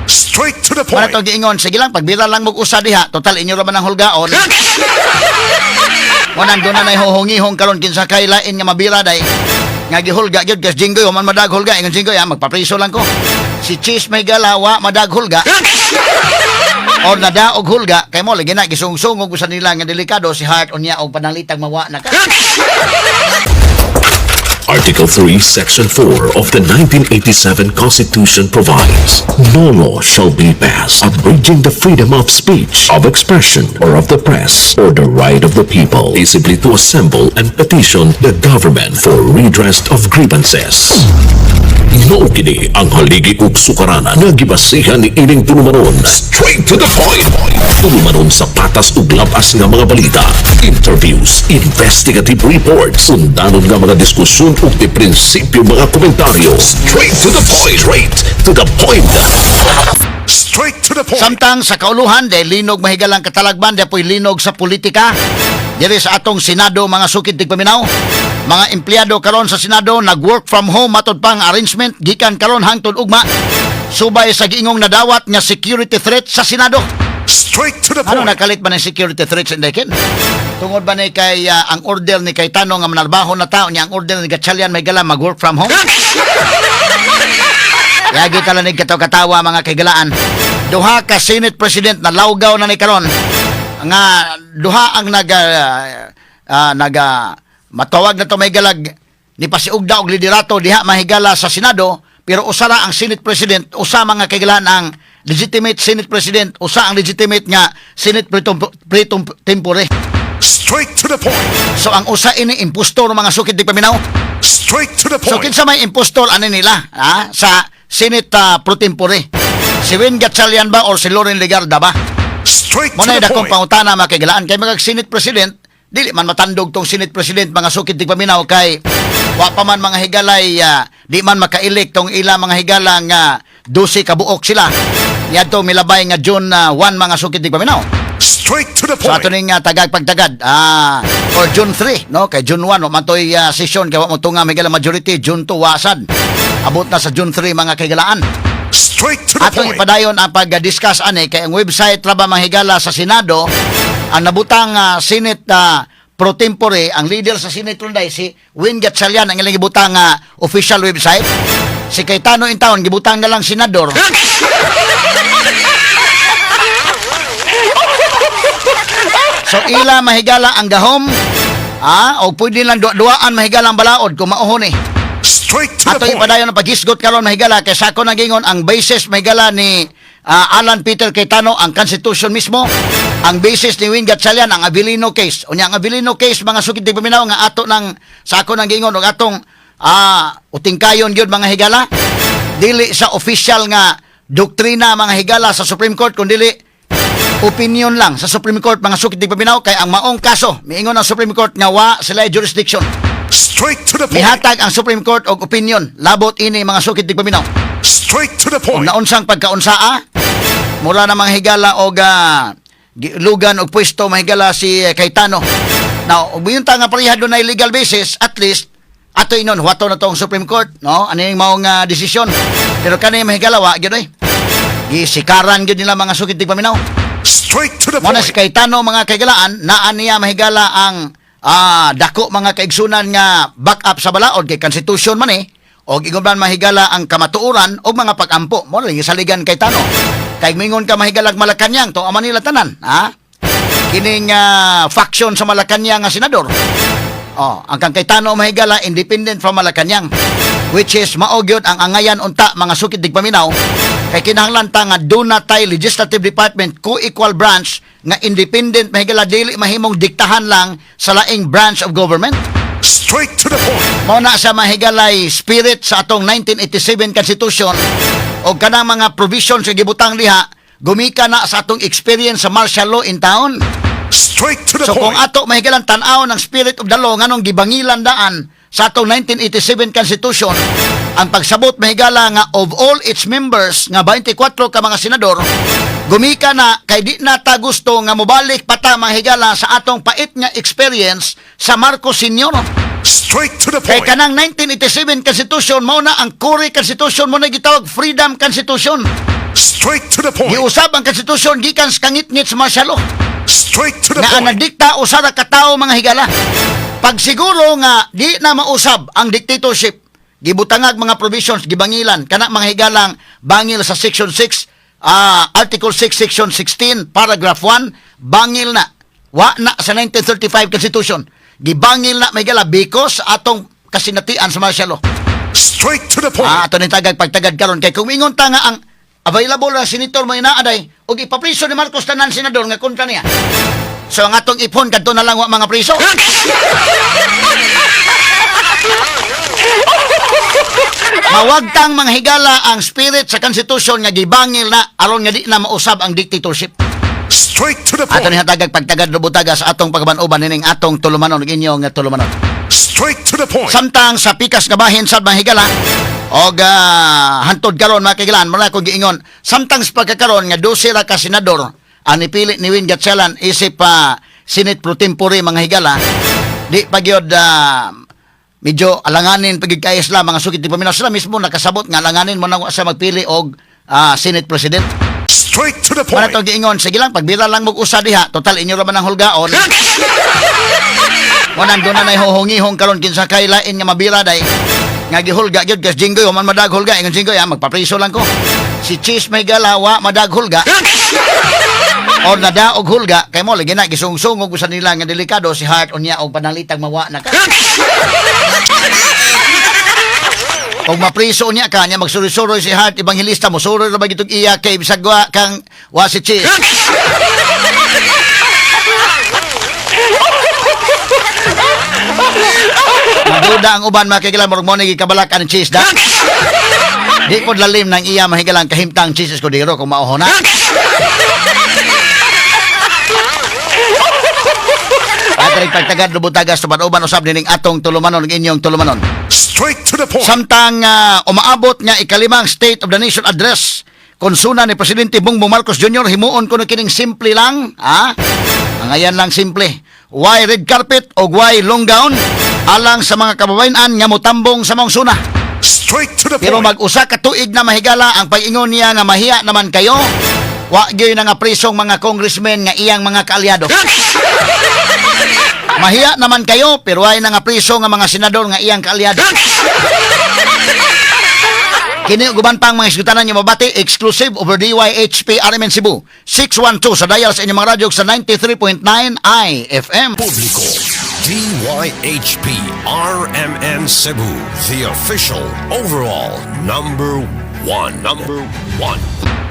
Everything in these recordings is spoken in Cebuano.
Straight to the Wala point. to giingon, sige lang, pagbira lang mo usa diha, total inyo ra man ang hulgaon. Mo nang doon na nay huhungihong karon kinsa kay lain nga mabira day. Nga gihulga gyud kas Jinggoy man madag hulga, ingon Jinggoy, ah, magpapriso lang ko. Si Chiz may galawa madag hulga. O nadaog hulga kay mo lagi na gisungsungog sa nila nga delikado si Heart unya og panalitag mawa na ka. Article 3, Section 4 of the 1987 Constitution provides, "No law shall be passed abridging the freedom of speech, of expression, or of the press, or the right of the people peaceably to assemble and petition the government for redress of grievances." Mao kini ang haligi ug sukaranan nga gibasihan ni ining tulumanon. Straight to the point. Tulumanon sa patas ug labas nga mga balita, interviews, investigative reports, undanon nga mga diskusyon ug di prinsipyo mga komentaryo. Straight to the point. Straight to the point. Straight to the point. Samtang sa kauluhan, de linog mahigalang katalagman, de po'y linog sa politika. Diri sa atong Senado, mga sukid tigpaminaw. Mga empleyado karon sa Senado nag-work from home matod pang arrangement gikan karon hangtod ugma. Subay sa giingong nadawat nga security threat sa Senado. Straight to the Ano point. nakalit ba ng security threats in Ken? Tungod ba ni kay ang order ni Cayetano nga manarbaho na tao niya, ang order ni Gatchalian may gala mag-work from home? Yagi tala ni katawa mga kaigalaan. Duha ka Senate President na lawgaw na ni karon. Nga duha ang naga matawag na to may galag ni pasiugda og liderato diha mahigala sa Senado, pero usa ra ang Senate President, usa mga kaigalaan ang legitimate Senate President, usa ang legitimate nga Senate pro tempore. Straight to the point. So ang usa ini impostor, mga sukid tigpaminaw. Straight to the So point. kinsa may impostor ani nila, ha, sa Senate pro tempore? Si Win Gatchalian ba or si Loren Legarda ba? Straight to Mo na the dakong point. pangutana, mga kaigalaan, kay mga Senate President dili man matandog tong Senate President, mga sukid tigpaminaw, kay wa pa man mga higalay di man maka-elect tong ila mga higala nga 12 ka buok sila niadto milabay nga June 1, mga sukid tigpaminaw. Straight to the So ato point. ning tagag pagtagad or June 3, no, kay June 1 wa man toy session kay wa mo tunga may gala majority, June 2 wasad. Abot na sa June 3, mga kaigalaan. Straight to the Atong point. ipadayon ang pag-discuss ani kay ang website ra ba mahigala sa Senado ang nabutang Senate pro tempore, ang leader sa Senate runday si Win Gatchalian ang ilang gibutang official website. Si Cayetano in town gibutang na lang senador. So ila mahigala ang gahom o pwede lang duaan mahigala ang balaod kung mauhon eh. Straight to the Ato point. ipadayon ang paghisgot karon mahigala kay sako nang gingon ang basis mahigala ni Alan Peter Cayetano ang Constitution mismo. Ang basis ni Win Gatchalian ang Avelino case. Unya ang Avelino case, mga sukid tigpaminaw, nga ato nang sako nang gingon og atong utingkayon gyud mga higala, dili sa official nga doktrina mga higala sa Supreme Court kundi opinion lang sa Supreme Court, mga sukid tigpaminaw, kay ang maong kaso miingon ang Supreme Court nga wa sila jurisdiction. Straight to the point. Mihatag ang Supreme Court og opinion labot ini, mga sukid tigpaminaw. Straight to the Kung point. naunsang pagkaunsaa, mula na mga higala og lugan og pwesto mahigala si Cayetano. Now, ug ta nga pareha doon na legal basis, at least ato inon huwato na tong Supreme Court, no? Ano yung maong desisyon. Pero kani mahigala wa gyud oy. Gisikaran gyud nila, mga sukid tigpaminaw. Straight to the Mo na point. si Cayetano, mga kaigalaan, naa niya mahigala ang dako mga kaigsunan nga back up sa balaod kay constitution man eh og ingon man mahigala ang kamatuoran og mga pag-ampo mo lang saligan Cayetano. Kay mingon ka mahigalag Malacañang to ama nila tanan, ha, kining faction sa Malacañang nga senador. Oh, ang kang Cayetano mahigala independent from Malacañang, which is mao gyud ang angayan unta, mga sukid digpaminaw, kay kinahanglan ta nga duna tay legislative department, co-equal branch nga independent mahigala, dili mahimong diktahan lang sa laing branch of government. Straight to the point. Mao na sa mahigalay spirit sa atong 1987 Constitution o kanang mga provisions sa gibutang diha gumika na sa atong experience sa martial law in town. Straight to the So kung point. ato mahigalan tan-aw ng spirit of the law nganong gibangilan daan sa atong 1987 Constitution ang pagsabot mahigala nga of all its members nga 24 ka mga senador, gumika na kay di na ta gusto nga mobalik pa ta mahigala sa atong pait nga experience sa Marcos Senior. Straight to the Kay point. kanang 1987 Constitution mao na ang core constitution, mo na gitawag Freedom Constitution. Straight to the point. Giusab ang konstitusyon gikan sa kangitngit sa martial law. Straight to the Nga ang point. nagdikta usa ra ka tawo, mga higala. Pagsiguro nga di na mausab ang dictatorship, gibutangag mga provisions, gibangilan kana, mga higalang, bangil sa section 6, article 6, section 16, paragraph 1, bangil na. Wa na sa 1935 Constitution. Gibangil na, mga higala, because atong kasinatian sa martial law. Straight to the point. Ah, ato ning tagag pagtagad karon kay kung ingon ta nga ang available na senator mo inaaday ug ipapriso ni Marcos tanan senador nga kontra niya. So ang atong ipon kadto na lang wa mga priso. Mawagtang, mga higala, ang spirit sa konstitusyon nga gibangil na aron nga di na mausab ang dictatorship. Straight to the Ato point. ni hatagag pagtagad rubutaga sa atong pagkaban-uban nining atong tulumanon ug inyong tulumanon. Straight to the point. Samtang sa pikas nga bahin sa mga higala og hantod karon, mga kahigalaan, mura ko giingon samtang sa pagkakaron nga 12 ra ka senador ang nipili ni Win Gatchalian isip pa Senate pro tempore, mga higala, di pa gyud, medyo alanganin pagid kay sila, mga sukit di paminaw. Sila mismo nakasabot nga alanganin mo na sa magpili og Senate President. Straight to the Wala point. tong giingon, sige lang, pagbira lang mo usa diha, total inyo ra man ang hulgaon. Wanang doon na nay huhungihong karon kinsa kay lain nga mabira day. Nga gihulga gyud kas Jinggoy human madag hulga, ingon Jinggoy, ah, magpapriso lang ko. Si Cheese may galawa madag hulga. O nadaog hulga kay mo lagi na gisungsungog sa nila nga delikado si Heart unya og panalitag mawa na ka. Og mapriso niya ka niya magsuroy-suroy si Heart Evangelista mo suroy ra ba gitog iya kay bisag wa kang wa si Cheese. Maduda ang uban, mga kahigalan, murag mo na gikabalak ang Cheese da. Di ko lalim ng iya mahigalang kahimtang Cheese Escudero kung mauho na. At rin pagtagad lubutagas tuban-uban usab nining atong tulumanon ug inyong tulumanon. Straight to the point. Samtang umaabot nga ikalimang State of the Nation Address konsuna ni Presidente Bongbong Marcos Jr., himuon kuno kining simple lang, ha? Ang ayan lang simple. Why red carpet o why long gown alang sa mga kababayan nga motambong sa maong suna? Straight to the Pero point. mag-usa ka tuig na, mahigala, ang pag-ingon niya nga mahiya naman kayo, wa gyud na nga prisong mga congressmen nga iyang mga kaalyado. Mahiya naman kayo pero ay na nga priso nga mga senador nga iyang kaalyado. Kini ug uban pang mga isgutanan niyo mabati exclusive over DYHP RMN Cebu 612 sa dial sa inyong mga radyo sa 93.9 IFM. Publiko. DYHP RMN Cebu, the official overall number one. Number one.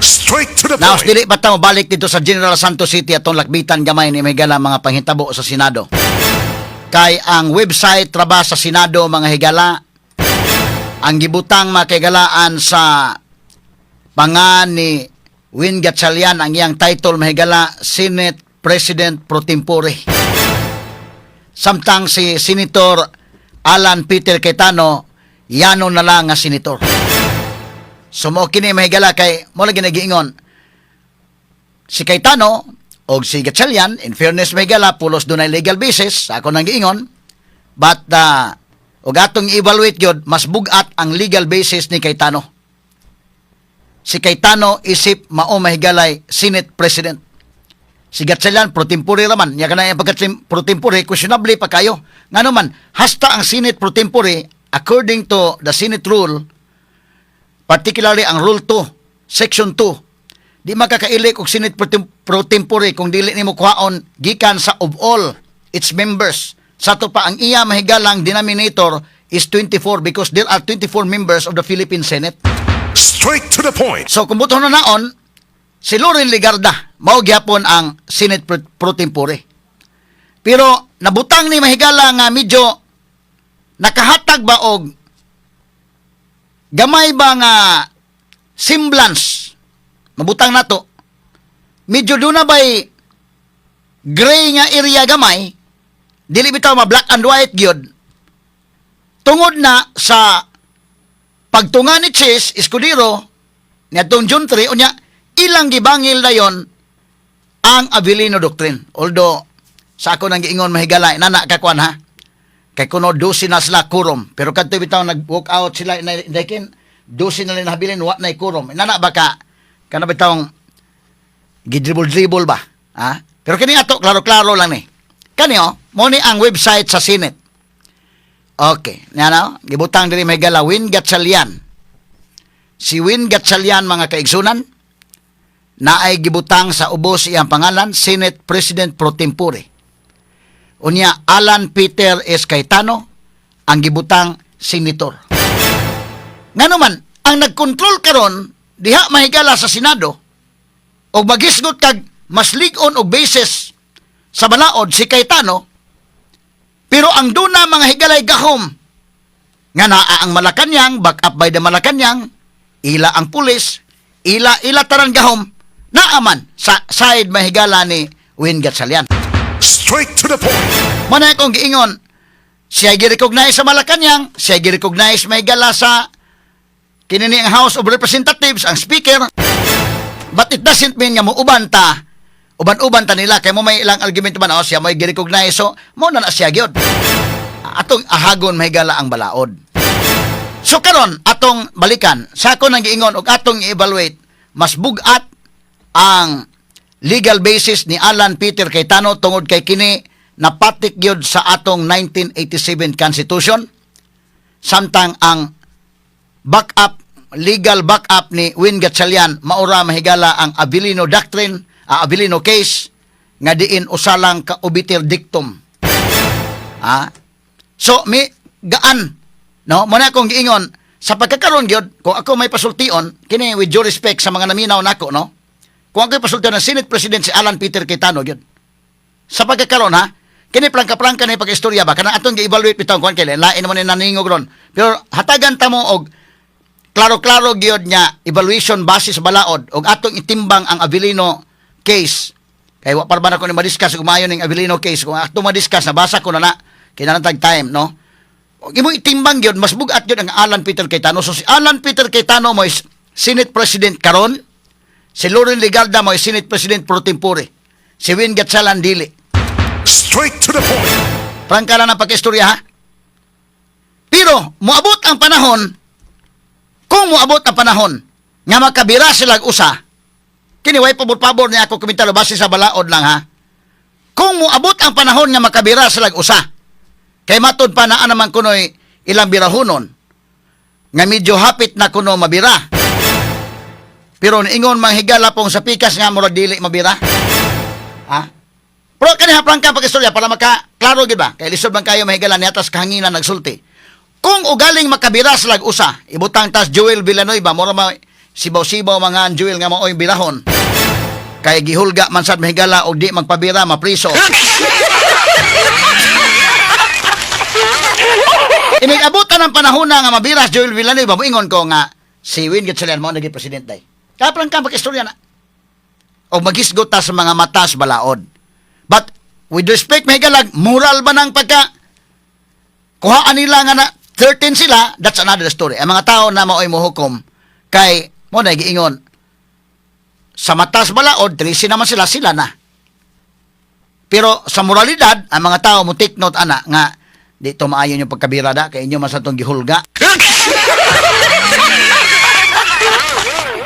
Straight to the Now, point. dili pa ta mobalik dito sa General Santos City atong lakbitan gamay ni mahigala mga panghitabo sa Senado. Kay ang website traba sa Senado, mga higala, ang gibutang, mga kahigalaan, sa pangan ni Win Gatchalian ang iyang title, mahigala, Senate President Pro Tempore. Samtang si Senator Alan Peter Cayetano yano na lang nga senator. So mo kini, mahigala, kay mo lagi nagiingon si Cayetano og si Gatchalian, in fairness, mahigala, pulos dunay legal basis sa ako nang giingon, but og atong evaluate gyud, mas bugat ang legal basis ni Cayetano. Si Cayetano isip mao, mahigalay, Senate President. Si Gatchalian pro tempore raman nya kanang pagka pro tempore questionable pa kayo ngano man hasta ang Senate pro tempore, according to the Senate rule, particularly ang Rule 2, Section 2, di makaka-elect og Senate pro tempore kung dili nimo kuhaon gikan sa of all its members. Sa ato pa ang iya mahigalang denominator is 24 because there are 24 members of the Philippine Senate. Straight to the point. So kung buto na naon, si Loren Legarda mao gyapon ang Senate pro tempore. Pero nabutang ni, mahigala, nga medyo nakahatag ba og gamay ba nga semblance mabutang nato, medyo doon na ba'y gray nga area gamay, dili bitaw ma black and white gyud, tungod na sa pagtunga ni Chiz Escudero niadtong June 3 unya ilang gibangil dayon ang Avelino Doctrine. Although sa ako nang giingon, mahigala, nana ka kuan ha, kay kuno 12 na sila quorum, pero kadto bitaw nag walk out sila na dakin 12 na lang nahabilin, wa na quorum, nana ba ka Kana bitawng gidribble-dribble ba? Ha? Pero kini ato klaro-klaro lang ni. Kani oh, mo ni ang website sa Senate. Okay, nga na, gibutang diri, mga higala, Win Gatchalian. Si Win Gatchalian, mga kaigsunan, naay gibutang sa ubos iyang pangalan, Senate President pro tempore. Unya Alan Peter S. Cayetano ang gibutang senator. Ngano man ang nagkontrol karon diha, mahigala, sa Senado og magisgot kag mas lig-on og basis sa balaod si Cayetano, pero ang duna, mga higalay, gahom nga naa ang Malacanang, back up by the Malacanang, ila ang pulis, ila ila taran gahom naaman sa side, mahigala, ni Win Gatchalian. Straight to the point. Mao na akong giingon, siya gi-recognize sa Malacanang, siya gi-recognize, mahigala, sa kinini ang House of Representatives, ang speaker. But it doesn't mean nga mo uban ta, uban-uban ta nila kay mo may ilang argumento ba na, oh, siya may gi-recognize, so mo na na siya gyud. Atong ahagon, mahigala, ang balaod. So karon atong balikan sa ako nang giingon og atong i-evaluate, mas bugat ang legal basis ni Alan Peter Cayetano tungod kay kini napatik gyud sa atong 1987 Constitution, samtang ang backup, legal backup ni Win Gatchalian maura, mahigala, ang Avelino doctrine, Avelino case nga diin usa lang ka obiter dictum. Ah. So mi gaan, no? Mo na akong giingon sa pagkakaroon gyud, kung ako may pasultion kini, with due respect sa mga naminaw nako, no? Kung ako pasultion ng Senate President, si Alan Peter Cayetano gyud. Sa pagkakaroon ha, kini prangka-prangka na pag-istorya ba kana atong gi-evaluate bitaw kuan kay lain naman ni naningog ron. Pero hatagan ta mo og klaro-klaro gyud nga evaluation base sa balaod og atong itimbang ang Avelino case. Kay wa pa ba na ko ni madiscuss kung maayo ning Avelino case. Kung atong madiscuss, nabasa ko na na kinahanglan tag time, no? Og imo itimbang gyud, mas bugat gyud ang Alan Peter Cayetano. So si Alan Peter Cayetano mo is Senate President karon, si Loren Legarda mo is Senate President pro tempore, si Win Gatchalian dili. Straight to the point. Prangka lang ang pag-istorya ha. Pero moabot ang panahon, kung moabot ang panahon nga makabira sila usa, kini way pabor-pabor niya ako komentaryo, base sa balaod lang ha. Kung moabot ang panahon nga makabira sila usa, kay matud pa naa naman kunoy ilang birahunon nga medyo hapit na kuno mabira. Pero niingon manghigala pong sa pikas nga murag dili mabira. Ha? Pero kani ha, prangka pag-istorya para maka klaro gid ba? Kay lisod man kayo, mahigala, ni atas kahanginan nagsulti. Kung ugaling makabira sa usa, ibutang tas Joel Villanueva, mura ma sibaw-sibaw mga Joel nga maoy birahon. Kay gihulga man sad, mahigala, og di magpabira mapriso. Inig-abutan ang panahon na nga mabira si Joel Villanueva, moingon ko nga si Win Gatchalian mo naging presidente day. Kaya prangka pag-istorya na. O magisgot ta sa mga matas balaod. But with respect, mahigalag, moral ba ng pagka kuhaan nila nga na 13 sila, that's another story. Ang mga tao na maoy mohukom kay mo na giingon sa matas balaod, 13 naman sila, sila na. Pero sa moralidad, ang mga tao mo take note ana nga di to maayon yung pagkabira da kay inyo man sa tong gihulga.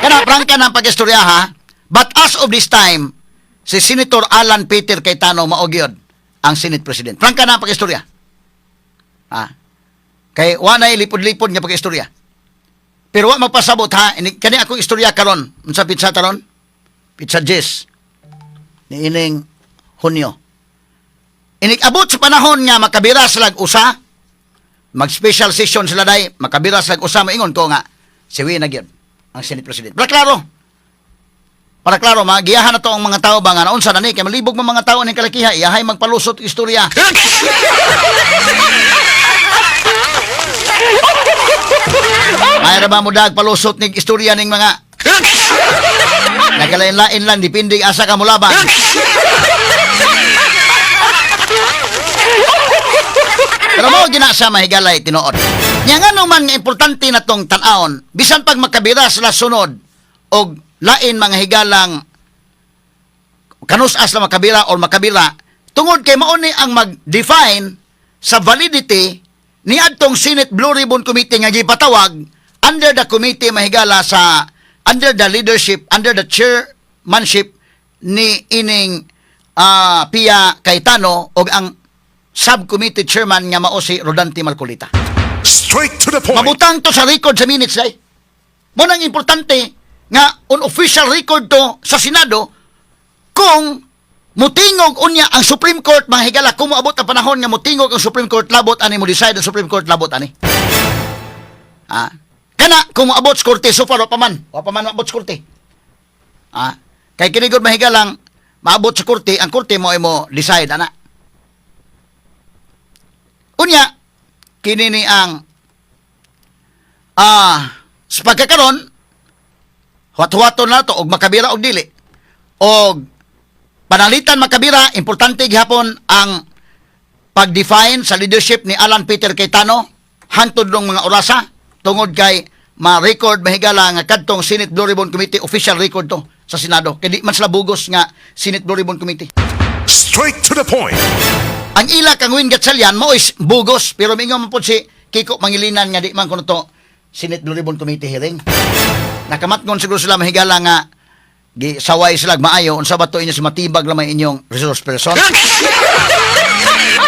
Kana prangka ng pag-istorya ha. But as of this time, si Senator Alan Peter Cayetano mao gyud ang Senate President. Prangka na ang pag-istorya. Ha? Kay wa na lipod-lipod nga pag-istorya. Pero wa magpasabot ha, ini kani akong istorya karon, unsa pitsa taron? Pitsa 10 ni ining Hunyo. Inig abot sa panahon nga makabira sila usa, mag-special session sila day, makabira sila usa, maingon ko nga si Win na gyud ang Senate President. Para klaro. Para klaro, magiyahan na to ang mga tao ba nga naunsa na ni kay malibog man mga tao ning kalakiha, iyahay magpalusot og istorya. Mayra ba mo dag palusot ning istorya ning mga nagkalain-lain lang depende asa ka mulaban. Pero mo gina siya, mahigalay, tinuod. Nya ngano man nga importante na tong tan-awon, bisan pag makabira sila sunod og lain mga higalang kanus-as na makabira or makabira, tungod kay mao ni ang mag-define sa validity ni adtong Senate Blue Ribbon Committee nga gipatawag under the committee, mahigala, sa under the leadership, under the chairmanship ni ining Pia Cayetano og ang subcommittee chairman nga mao si Rodante Marcoleta. Straight to the point. Mabutang to sa record sa minutes ay. Mao nang importante nga on official record to sa Senado kung mutingog unya ang Supreme Court, mga higala, kung moabot ang panahon nga mutingog ang Supreme Court labot ani, mo decide ang Supreme Court labot ani. Ah. Kana kung moabot sa korte, so far wa pa man moabot sa korte. Ah. Kay kini gud, mahigalang maabot sa korte, ang korte mo ay mo decide ana. Unya kini ni ang sa pagkakaron, huwat-huwaton na to og makabira og dili. Og panalitan makabira, importante gihapon ang pag-define sa leadership ni Alan Peter Cayetano hantod ng mga orasa tungod kay ma-record, mahigala, nga kadtong Senate Blue Ribbon Committee, official record to sa Senado. Kay di man sila bugos nga Senate Blue Ribbon Committee. Straight to the point. Ang ila kang Win Gatchalian mo is bugos, pero mingon man pud si Kiko Pangilinan nga di man kuno to Senate Blue Ribbon Committee hearing. Nakamatngon siguro sila, mahigala, nga gisaway sila maayo, unsa ba to inyo si matibag lamay inyong resource person.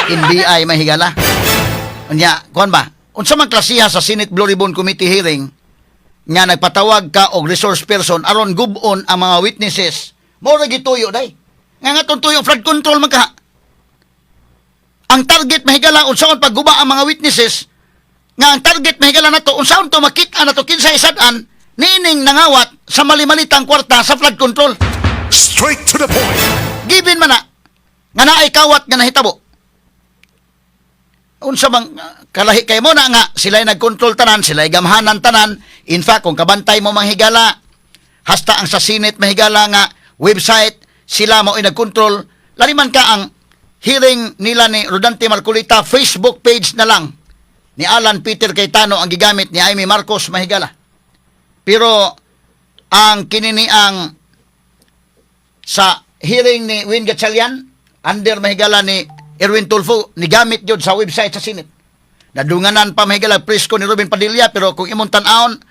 NBI, mahigala. Unya, kuan ba? Unsa man klasiha sa Senate Blue Ribbon Committee hearing nga nagpatawag ka og resource person aron gub-on ang mga witnesses? Mao ra gituyo day. Nga nga tuyo flood control man ka. Ang target, mahigala, unsaon pagguba ang mga witnesses, nga ang target, mahigala, nato unsaon to makita nato kinsa isad-an niining nangawat sa mali-malitang kwarta sa flood control. Straight to the point. Given man na nga naay kawat nga nahitabo, unsa bang kalahi kay mo na nga sila'y nagkontrol tanan, sila'y gamhanan tanan. In fact, kung kabantay mo, manghigala, hasta ang sa Senate, mahigala, nga website, sila mo ay nagkontrol. Laliman ka ang hearing nila ni Rodante Marcoleta, Facebook page na lang ni Alan Peter Cayetano ang gigamit ni Imee Marcos, mahigala. Pero ang kinini ang sa hearing ni Win Gatchalian under, mahigala, ni Erwin Tulfo, nigamit yun sa website sa Senate. Nadunganan pa, mahigala, presko ni Robin Padilla, pero kung imong tan-awon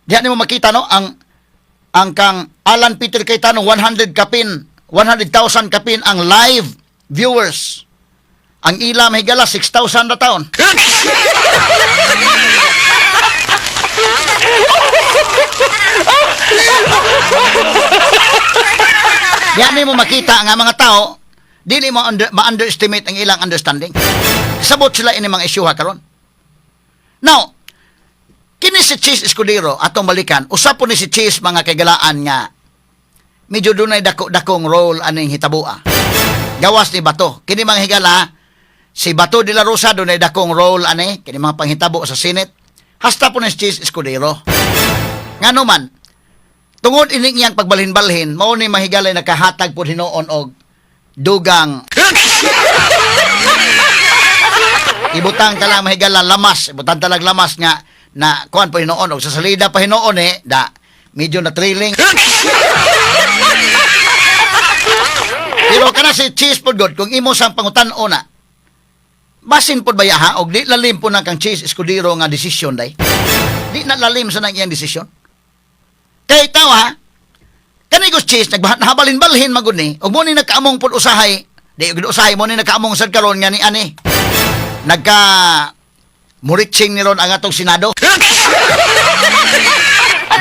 diha nimo makita, no, ang kang Alan Peter Cayetano, 100 kapin, 100,000 kapin ang live viewers. Ang ila, mahigala, 6,000 na taon. Diha mo makita nga mga tao, dili mo ma-underestimate ang ilang understanding. Sabot sila ini mga isyu ha karon. Now, kini si Chiz Escudero, atong balikan, usap po ni si Chiz, mga kagalaan, nga medyo dunay dako-dakong role aning hitabua. Gawas ni Bato. Kini, mga higala, si Bato de la Rosa dunay dakong role ani kini mga panghitabo sa Senate. Hasta po ni si Chiz Escudero. Ngano man, tungod ini iyang pagbalhin-balhin, mao ni, mahigalay, nakahatag po hinuon og dugang ibutang ta lang, mahigala, lamas, ibutang talag lamas nga na kuan po hinuon og sa salida pa hinuon eh da medyo na trailing. Pero kana si Chiz pod god, kung imo sang pangutan-on na basin pod baya ha og di lalim po na kang Chiz Escudero nga desisyon day, di na lalim sa nang iyang desisyon. Kay tawa kani gos Chiz naghabalin-balhin magud ni ug mo ni nagkaamong pod usahay, di gud usahay, mo ni nagkaamong sad karon nga ni ani nagka muritsing ni ron ang atong Senado.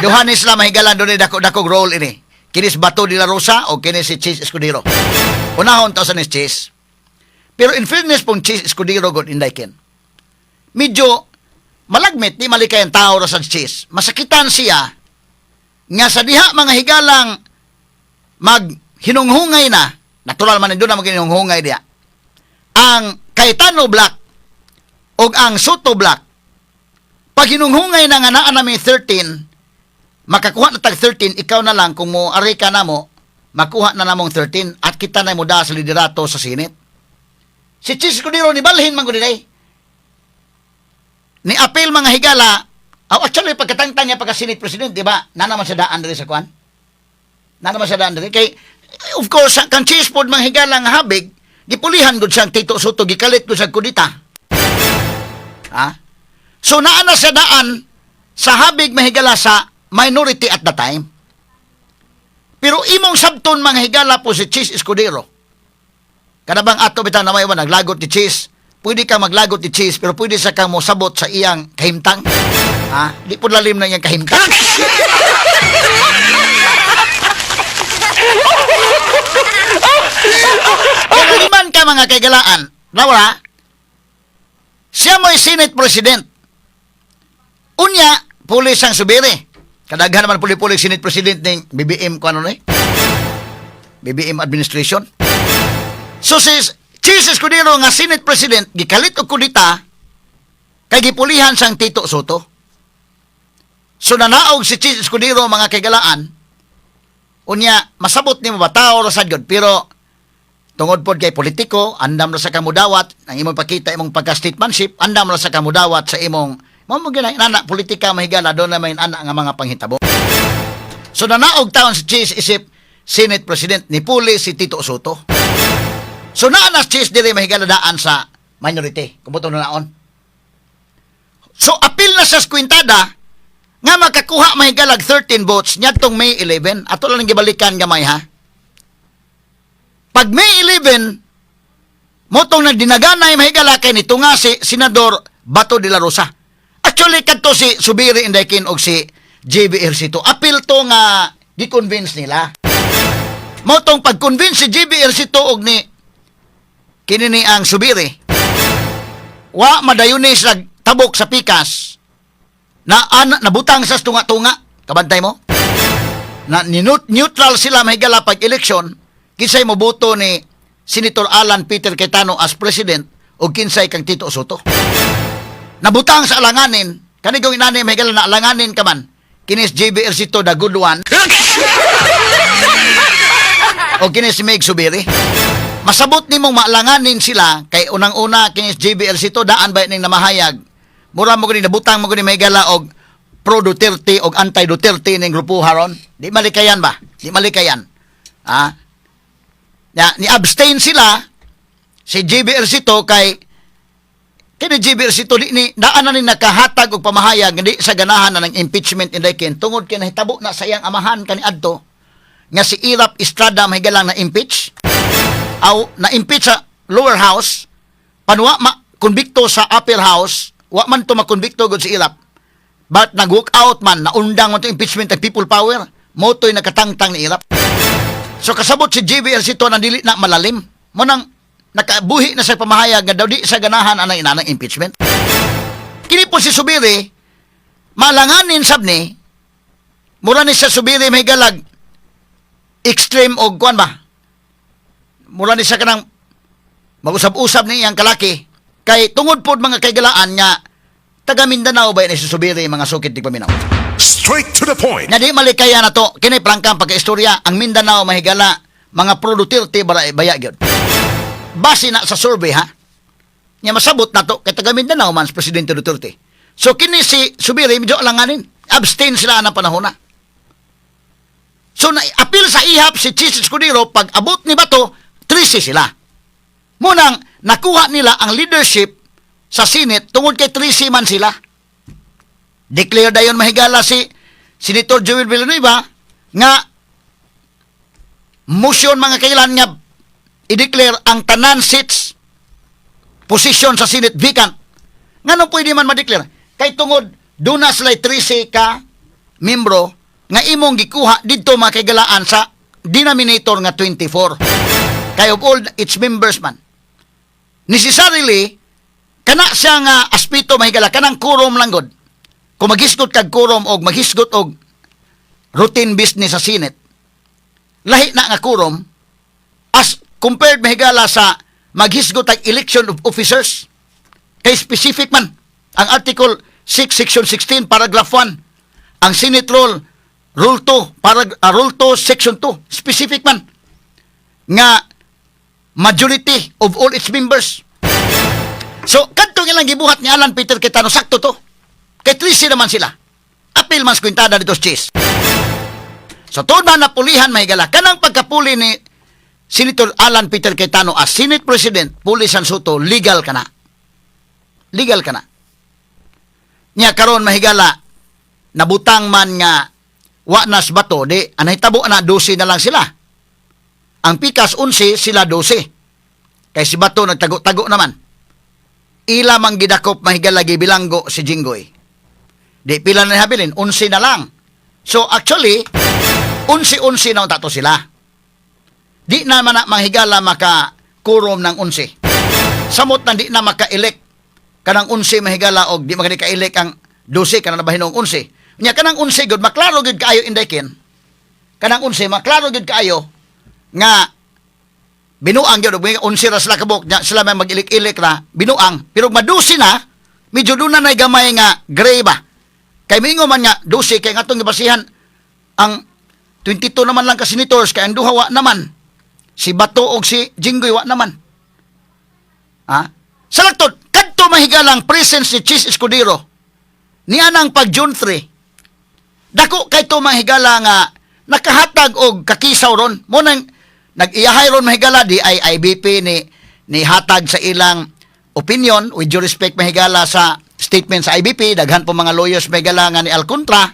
Duha ni sila, mahigalan, doon dako-dako role ini. Kini si Bato de la Rosa o kini si Chiz Escudero. Unahon ta sa ni Chiz. Pero in fairness pong Chiz Escudero god, inday ken. Medyo malagmit, di malikay ang tao ra sa Chiz. Masakitan siya nga sa diha, mga higalang, mag hinunghungay na, natural man doon na maghinunghungay diha. Ang Cayetano Bloc o ang Sotto Bloc, pag hinunghungay na nga naa nami 13, makakuha na tag 13, ikaw na lang kung mo ari ka na mo, makuha na namong 13 at kita na mo da sa liderato sa Senate. Si Chiz Escudero ni balhin man gud dinay. Ni appeal, mga higala, oh, actually pagkatangtang niya pagka Senate President, di ba? Na naman sa daan diri sa kuan. Na naman sa daan diri kay of course kang Chiz pod, mga higala, nga habig, gipulihan gud siyang Tito Sotto, gikalit gud sa kudita. Ha? So naa na sa daan sa habig, mahigala, sa minority at the time. Pero imong sabton, mga higala po, si Chiz Escudero. Kada bang ato bitaw na may naglagot ni Chiz, pwede ka maglagot ni Chiz, pero pwede sa kang mosabot sa iyang kahimtang. Ha? Di po lalim na iyang kahimtang. Pero di man ka, mga kaigalaan, Laura, siya mo'y Senate President. Unya, pulis ang Zubiri. Kadaghan naman puli-puli Senate President ning BBM ko ano na eh. BBM administration. So si Chiz Escudero nga Senate President gikalit og kudita kay gipulihan sang Tito Sotto. So nanaog si Chiz Escudero, mga kaigalaan. Unya, masabot nimo ba, tao ra sad gyud, pero tungod pod kay politiko, andam ra sa kamudawat ang imong pakita, imong pagka-statesmanship, andam ra sa kamudawat sa imong mao mo ginay nana politika, mahigala, do na may ana nga mga panghitabo. So nanaog taon si Chiz isip Senate President, ni puli si Tito Sotto. So naa na si Chiz diri, mahigala, daan sa minority, kubuto na naon. So apil na sa kwintada nga makakuha, mahigalag, 13 votes niadtong May 11. Ato lang gibalikan gamay ha. Pag May 11, motong nagdinaganay, mahigala, kay nito nga si Senador Bato de la Rosa. Actually, kadto si Zubiri Indaykin og si JB Ejercito. Apil to nga gi-convince nila. Motong pag-convince si JB Ejercito og ni kini ni ang Zubiri, wa madayon ni sila tabok sa pikas na an, nabutang sa tunga-tunga. Kabantay mo? Na neutral sila, mahigala, pag eleksyon, kinsay moboto ni Senator Alan Peter Cayetano as president o kinsay kang Tito Sotto. Nabutang sa alanganin, kanigong inani, mahigala, na alanganin ka man. Kinis JB Ejercito, the good one, o kinis si Mig Zubiri. Masabot nimong maalanganin sila kay unang-una, kinis JB Ejercito daan ba ning namahayag. Mura mo gani nabutang mo gani, mahigala, og pro Duterte og anti Duterte ning grupo haron. Di malikayan ba? Di malikayan. Ha? Ya, ni abstain sila si JB Ejercito kay kini JB Ejercito di ni daan na ni nakahatag og pamahayag nga di sa ganahan na ng impeachment inday tungod kay nahitabo na sa iyang amahan kaniadto nga si Erap Estrada, mahigalang, na impeach aw na impeach sa lower house panwa ma konbikto sa upper house. Wa man to makonbikto gud si Erap, but nag walk out man, naundang man to impeachment ang people power, mo to'y nakatangtang ni Erap. So kasabot si JB Ejercito na dili na malalim mo nang nakabuhi na sa pamahayag nga daw di sa ganahan anang inanang impeachment. Kini po si Zubiri, malanganin sab ni, mura ni sa Zubiri may galag extreme og kuan ba, mura ni siya kanang mag-usab-usab ni iyang kalaki kay tungod pod, mga kaigalaan, nga taga Mindanao ba ni si Zubiri, mga sukit di paminaw. Straight to the point. Nga di malikaya na to kini prangkang pagkaistorya, ang Mindanao, mahigala, mga pro Duterte bara baya gyud base na sa survey ha. Nya masabot na to kay taga Mindanao man si Presidente Duterte. So kini si Zubiri medyo alanganin, abstain sila ang panahon na. So na apil sa ihap si Chiz Escudero, pag abot ni Bato, 13 sila. Munang nakuha nila ang leadership sa Senate tungod kay 13 man sila. Declare dayon, mahigala, si Senator Joel Villanueva nga motion, mga kailan, nga i-declare ang tanan seats, position sa Senate vacant. Ngano pwede man ma-declare? Kay tungod duna sila 13 ka membro nga imong gikuha didto, mga kaigalaan, sa denominator nga 24. Kay of all its members man. Necessarily, kana siya nga aspeto, mahigala, kanang quorum lang gud. Kung maghisgot kag quorum og maghisgot og routine business sa Senate, lahi na nga quorum as compared, mahigala, sa maghisgot ang election of officers. Kay specific man ang Article 6 Section 16 paragraph 1, ang Senate Rule, Rule 2 Rule 2 Section 2, specific man nga majority of all its members. So kadtong ilang gibuhat ni Alan Peter Cayetano, sakto to kay 13 naman sila, apil man sa kwintada dito sa Chiz. So tuod ba napulihan, mahigala, kanang pagkapuli ni Senator Alan Peter Cayetano as Senate President, puli San Sotto, legal ka na. Legal ka na. Nya karon, mahigala, nabutang man nga Wa na si Bato, di ang nahitabo na 12 na lang sila. Ang pikas 11, sila 12. Kay si Bato nagtago-tago naman. Ila mang gidakop, mahigala, gibilanggo si Jinggoy. Di pila na habilin, 11 na lang. So actually, 11-11 na unta to sila. Di na man na manghigala maka kurom ng 11. Samot na di na maka-elect kanang 11, mahigala, og di magani ka-elect ang 12 kanang nabahin og 11. Nya kanang 11 gud maklaro gud kaayo, Inday Ken. Kanang 11 maklaro gud kaayo nga binuang gyud og 11 ra sila kabuk nya sila may mag-ilik-ilik ra binuang, pero madusi na medyo doon na nay gamay nga gray ba, kay mingo man nga 12 kay ngatong gibasihan ang 22 naman lang ka senators, kay ang duha wa naman, si Bato og si Jinggoy wa naman, ha. Sa laktod kadto, mahigalang presence ni Chiz Escudero niya nang pag June 3, dako kay to, mahigala, nga nakahatag og kakisaw ron mo nang nag-iyahay ron, mahigala, di ay IBP ni ni hatag sa ilang opinion. With due respect, mahigala, sa statement sa IBP, daghan po mga lawyers, mahigala, nga ni Alcontra.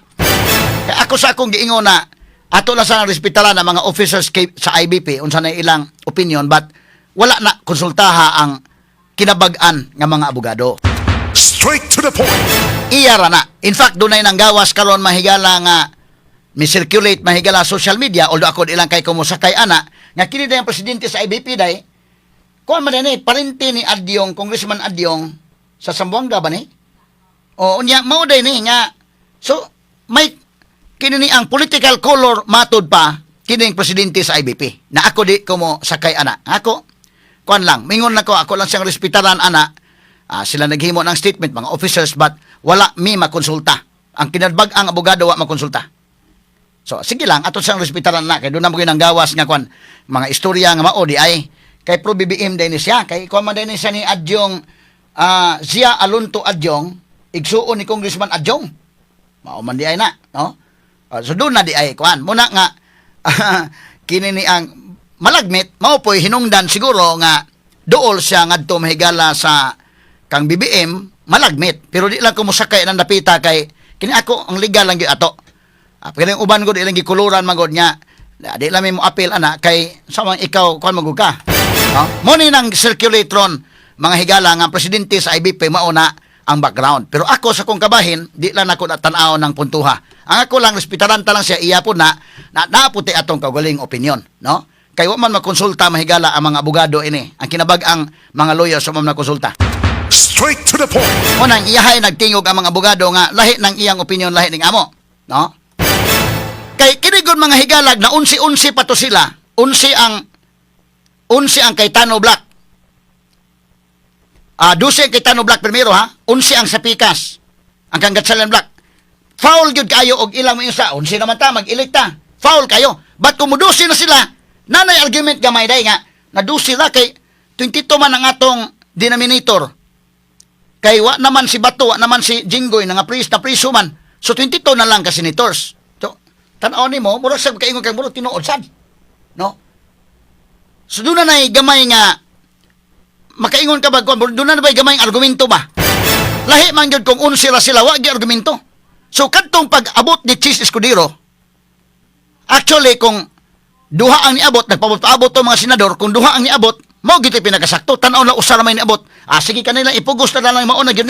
Kaya ako sa akong giingon na ato lang sa respetaran ang mga officers kay, sa IBP, unsa na ilang opinion, but wala na konsultaha ang kinabag-an nga mga abogado. Straight to the point. Iya ra na. In fact, dunay nang gawas karon, mahigala, nga mi circulate, mahigala, social media, although ako di lang kay kumusakay ana, nga kini day ang presidente sa IBP day kuan man ni parente ni Adyong, Congressman Adyong sa Zamboanga ba ni? O unya mao day ni nga, so may kini ni ang political color matud pa kining presidente sa IBP na ako di ko mo sakay ana. Ako kuan lang, mingon na ko, ako lang siyang respetaran ana. Ah, sila naghimo ng statement, mga officers, but wala mi makonsulta. Ang kinabag ang abogado wa makonsulta. So sige lang, ato siyang respetaran na kay doon na mo ang gawas nga kuan mga istorya nga mao di ay kay pro BBM din ni siya, kay kuan man din ni siya ni Adyong, Zia Alonto Adyong, igsuon ni Congressman Adyong. Mao man di ay na, no? Ah, so doon na di ay kuan muna nga kini ni ang malagmit mao po'y hinungdan siguro nga dool siya ngadto, mahigala, sa kang BBM malagmit, pero di lang ko mosakay ng dapita kay kini ako ang legal lang gyud ato. Ah, pero yung uban ko di lang gikuluran magod nga di lang may mo appeal ana kay sa mga ikaw kuan magud ka, no? Mo ni nang circulatron, mga higala, nga presidente sa IBP mao na ang background. Pero ako sa kong kabahin, di lang ako natanaw ng puntuha. Ang ako lang respetaran ta lang siya, iya po na na naaputi atong kaugaling opinion, no? Kay wa man makonsulta, mahigala, ang mga abogado ini. Ang kinabag-ang mga lawyers wa man makonsulta. Straight to the point. Unang iyahay nagtingog ang mga abogado nga lahi ng iyang opinion, lahi ning amo, no? Kay kini gud, mga higalag, na unsi-unsi pa to sila. Unsi ang Cayetano Bloc. Ah, 12 ang Cayetano Bloc primero ha. 11 ang sa Pikas. Ang kang Gatchalian Bloc. Foul gyud kayo og ilang mo sa 11 naman ta mag-elect ta. Foul kayo. But kung mudusi na sila, nanay argument gamay day nga na 12 ra kay 22 man ang atong denominator. Kay wa naman si Bato, wa naman si Jinggoy nga pris na priso man. So 22 na lang ka senators. So tan-aw nimo, murag sa kaingon kay murag tinuod sad. No? So doon na nay gamay nga makaingon ka ba kung doon na ba gamay ang argumento ba? Lahi man gyud kung 11 ra sila, wa gyud argumento. So kadtong pag-abot ni Chiz Escudero, actually kung duha ang niabot, nagpaabot-abot to mga senador, kung duha ang niabot, mao gyud pinakasakto. Tan-aw na usa ra may niabot. Ah, sige, kanila ipugos na lang mao na gyud.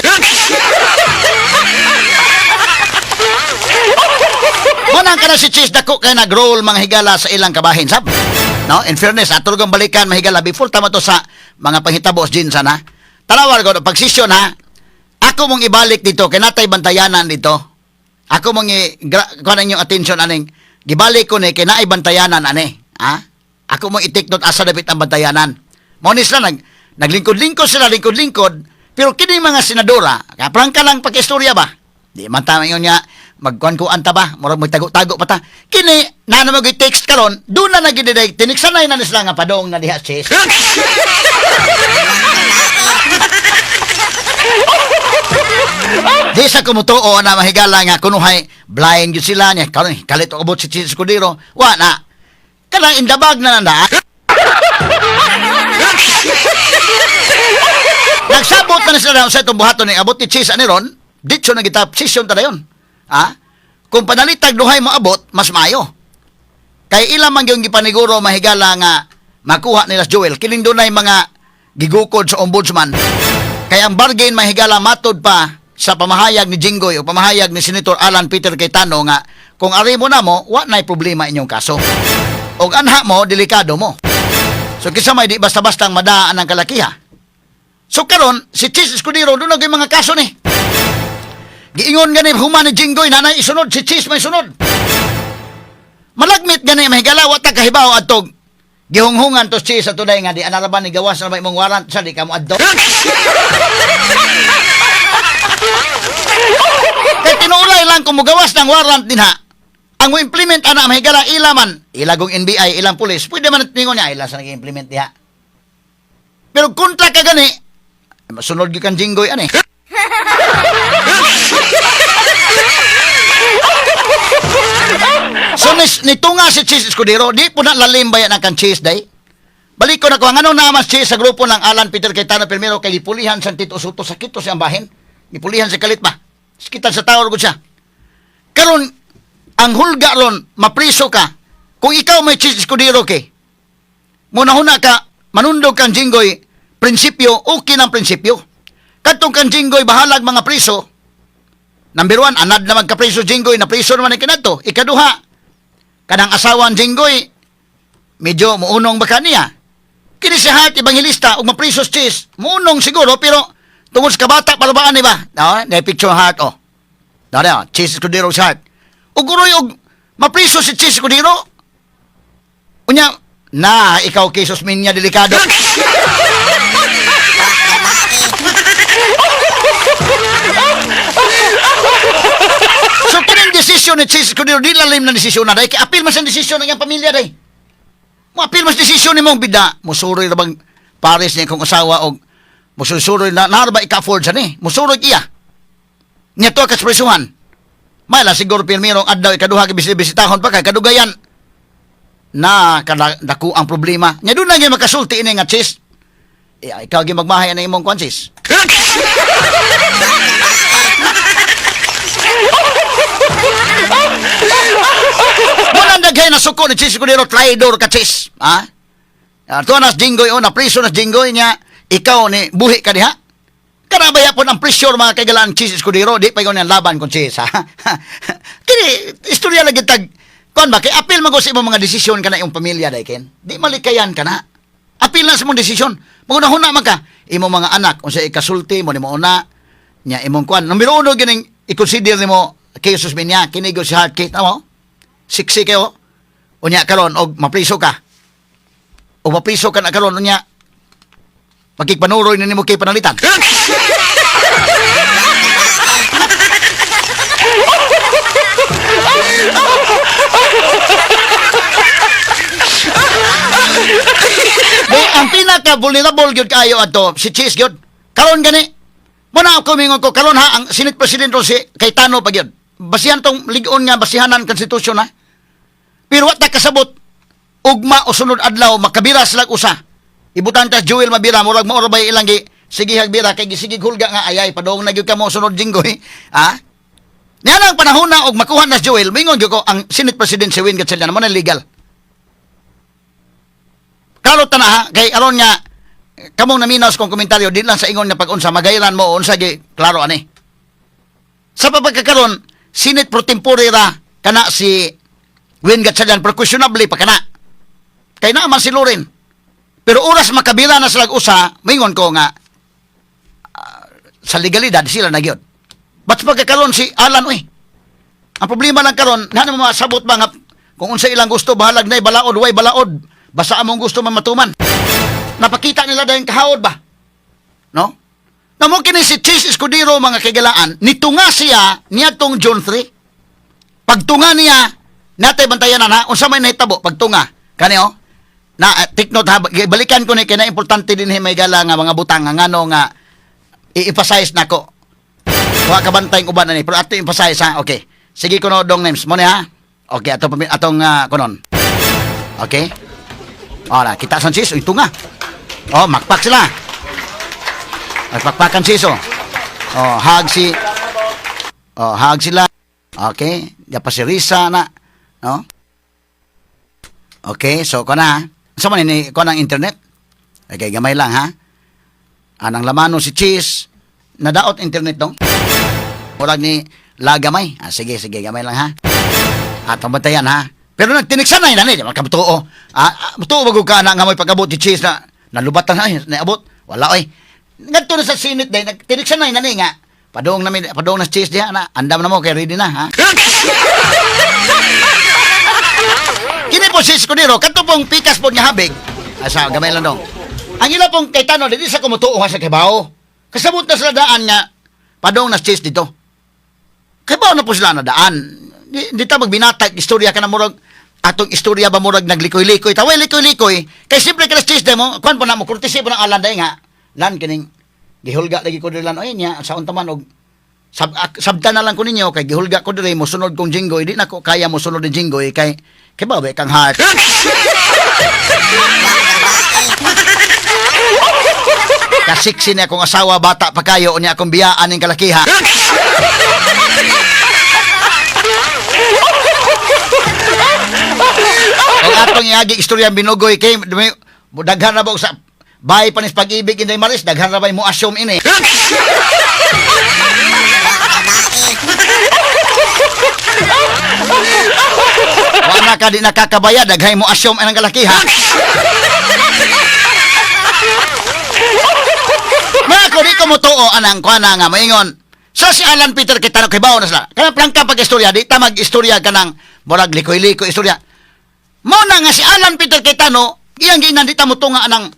Mo nang kana si Chiz dako kay nag-roll, mga higala, sa ilang kabahin sab. No, in fairness, ato kong balikan, mahigala, before tama to sa mga panghitabo din sana. Tanawar ko pag session ha. Ako mong ibalik dito kay natay bantayanan dito. Ako mong i kuan inyong attention aning gibalik ko ni kay naay bantayanan ani. Ha? Ako mong i-take note asa dapit ang bantayanan. Mo ni sila naglingkod-lingkod sila, lingkod-lingkod, pero kini mga senadora, kaprangka lang pagkistorya ba? Di man ta ingon nga magkuan-kuan ta ba, murag magtago-tago pa ta. Kini na na mag text karon, doon na nagididay tiniksanay na ni sila nga padong na diha sis. Di sa kumutuo na, mahigala, nga kunuhay blind gyud sila niya karon kalit abot si Chiz Escudero, wa na kanang indabag na nanda. Nagsabot na sila sa itong buhaton ni abot ni Chiz ani ron, ditso na kita session ta dayon. Ha? Kung panalitag duhay mo abot, mas maayo. Kay ila man yung gipaniguro, mahigala, nga makuha nila si Joel. Kining dunay mga gigukod sa ombudsman. Kay ang bargain, mahigala, matod pa sa pamahayag ni Jinggoy o pamahayag ni Senator Alan Peter Cayetano nga kung ari mo na mo, wa na'y problema inyong kaso. Og anha mo, delikado mo. So kinsa may di basta-bastang madaan ang kalakiha. So karon si Chiz Escudero doon na mga kaso ni. Giingon gani human ni Jinggoy nanay isunod si Chiz may sunod. Malagmit gani, mahigala, wa ta kahibaw adtog gihunghungan to si Chiz sa tunay nga di anaraban ni gawas na ba imong warrant sa di ka mo adto. Kay tinuulay lang kung mugawas ng warrant din ha. Ang mo implement ana, mahigala, ila man, ilagong NBI, ilang pulis, pwede man tingon niya ila sa nag-implement diha. Pero kontra ka gani, masunod gyud kang Jinggoy ani. So nito nga si Chiz Escudero, di po na lalim ba yan ang kan Chiz day? Balik ko na ko, ang ano naman si Chiz sa grupo ng Alan Peter Cayetano primero kay gipulihan sa Tito Sotto, sakit to siyang bahin. Gipulihan sa kalit ba? Sakitan sa tao ko siya. Karon ang hulga ron, mapriso ka. Kung ikaw may Chiz Escudero kay, munahuna ka, manundog kang Jinggoy, prinsipyo, okay ng prinsipyo. Kadtong kang Jinggoy, bahalag mga priso. Number 1, anad na magkapriso Jinggoy, na priso naman ang kinadto. Ikaduha, kanang asawan Jinggoy, medyo muunong baka niya. Kini si Heart Evangelista, ug mapriso si Chiz, muunong siguro, pero tungod sa kabata, palabaan ni ba? No, na picture Heart, oh. No, no, Chiz Escudero sa Heart. Ug uroy, og mapriso si Chiz Escudero, unya, na, ikaw kay Susminya, delikado. So, kining desisyon ni Chiz Escudero, di lalim na desisyon na, dahil kay apil man sa desisyon ng iyang pamilya, day. Mo apil mas desisyon ni mong bida. Musuroy ra bang pares niya kung asawa og mususuroy na na ba ika-afford sa ni? Musuroy iya. Nya to kas presuhan. May siguro pirmirong adlaw ikaduha kay bisitahon pa kay kadugayan na kada dako ang problema. Nya doon na gyud makasulti ini nga Chiz. Eh, ikaw gyud magmahay ana imong kwan, Chiz. Wala daghay na suko ni Chiz Escudero, traidor ka, Chiz. Ha? Tuwa nas Jinggoy o na priso nas Jinggoy niya ikaw ni buhi ka diha. Karabaya po ng pressure, mga kaigalaan, Chiz Escudero, di pa ikaw niyang laban kung Chiz, ha? Kini, istorya lagi tag, kuan ba, kay apil man ko sa imong mga desisyon ka na imong pamilya, day, Ken. Di malikayan ka na. Apil na sa imong desisyon. Maguna-huna man ka, imong mga anak, unsa ikasulti mo, ni mo una, niya imong kuan. Numero 1, gining, i-consider nimo, kay Jesus minya, kini si Heart Kate, tama? Siksi kayo. Unya karon og mapriso ka. Og mapriso ka na karon unya makigpanuroy na nimo kay panalitan. Di, ang pinaka vulnerable gyud kaayo adto si Chiz gyud. Karon gani. Muna ako mingon ko karon ha, ang Senate President ron si Cayetano pa gyud. Basihan tong lig-on nga basihanan konstitusyon ha. Pero wa ta kasabot ugma o sunod adlaw makabira sila usa. Ibutan ta Jewel mabira murag mao ra bay ilang gi sige hagbira kay gisigig hulga nga ayay padung na gyud kamo sunod Jinggoy. Ha? Niya lang panahon na og makuha na si Joel, mingon gyud ko ang Senate President si Win Gatchalian mo na legal. Klaro ta na ha, kay aron nga kamong naminaw sa kong komentaryo di lang sa ingon nga pag-unsa magayran mo o unsa gi klaro ani. Sa pagkakaron, Senate pro tempore ra kana si Win Gatchalian pero questionably pa kana. Kay naa man si Loren. Pero oras makabila na sila usa, mingon ko nga sa legalidad sila na gyud. But pagkakaron si Alan uy. Ang problema lang karon, na naman masabot ba nga kung unsa ilang gusto bahalag na balaod way balaod. Basta among gusto man matuman. Napakita nila dahil kahaod ba? No? Namo kini si Chiz Escudero, mga kaigalaan, nitunga siya niadtong June 3. Pagtunga niya, natay bantayan na unsa may nahitabo pagtunga. Kani oh. Na take note ha, balikan ko ni kay na importante din may gala nga mga butang nga ngano nga i-emphasize nako. Wa ka bantay uban ani, pero ato emphasize ha. Okay. Sige kuno dong names mo ni ha. Okay, ato atong kunon. Okay. Ora, kita san sis, ito nga. Oh, makpak sila. Nagpakpakan sis oh. Oh, hug si. Oh, hug sila. Okay, ya pa si Risa na, no? Okay, so ko na. Sa man ni ko ng internet? Okay, gamay lang ha. Anang lamano si Cheese, nadaot internet dong. Murag ni lagamay. Ah, sige, sige, gamay lang ha. At ang bantayan ha. Pero nagtiniksan na yun, ano, di ba, kabtuo. Ah, ah, tuo bago ka na nga may pag-abot si Cheese na nalubatan na, ay, naabot. Wala oy. Ngadto na sa sinit day, nagtiniksan na yun, ano, nga. Padung na, padung na si Cheese diha na. Andam na mo, kay ready na ha. Kini po si Escudero, kadto pong pikas po niya habig. Asa, gamay lang dong. Ang ila pong Cayetano, di sa kumutuo nga sa kibaw. Kasabot na sila daan nga, padong na si Cheese dito. Kibaw na po sila na daan. Di ta magbinatag, istorya ka na murag, atong istorya ba murag naglikoy-likoy. Taway likoy-likoy. Kay siyempre ka na si Cheese demo, kuan po na mo, kurtisi po ng alan day nga. Lan kining, gihulga lagi ko diri lan, oy niya, sa unta man og sabta na lang ko ninyo kay gihulga ko diri mosunod kong Jinggoy, di na ko kaya mosunod ni Jinggoy kay kay ba kang heart. Kasiksi niya akong asawa bata pa kayo unya akong biyaan ning kalakiha. Kung atong iagi istorya binugoy kay daghan na ba og sa bahay panis pag-ibig inday Maris, daghan na ba mo assume ini. Wala ka di nakakabaya, daghay mo assume ang kalakiha. Mga ko di ko motuo anang kuan nga maingon. Sa si Alan Peter Cayetano kay na sila. Kanang plangka pag istorya di ta mag-istorya kanang murag likoy-likoy istorya. Mao na nga si Alan Peter Cayetano iyang ginan di ta motunga anang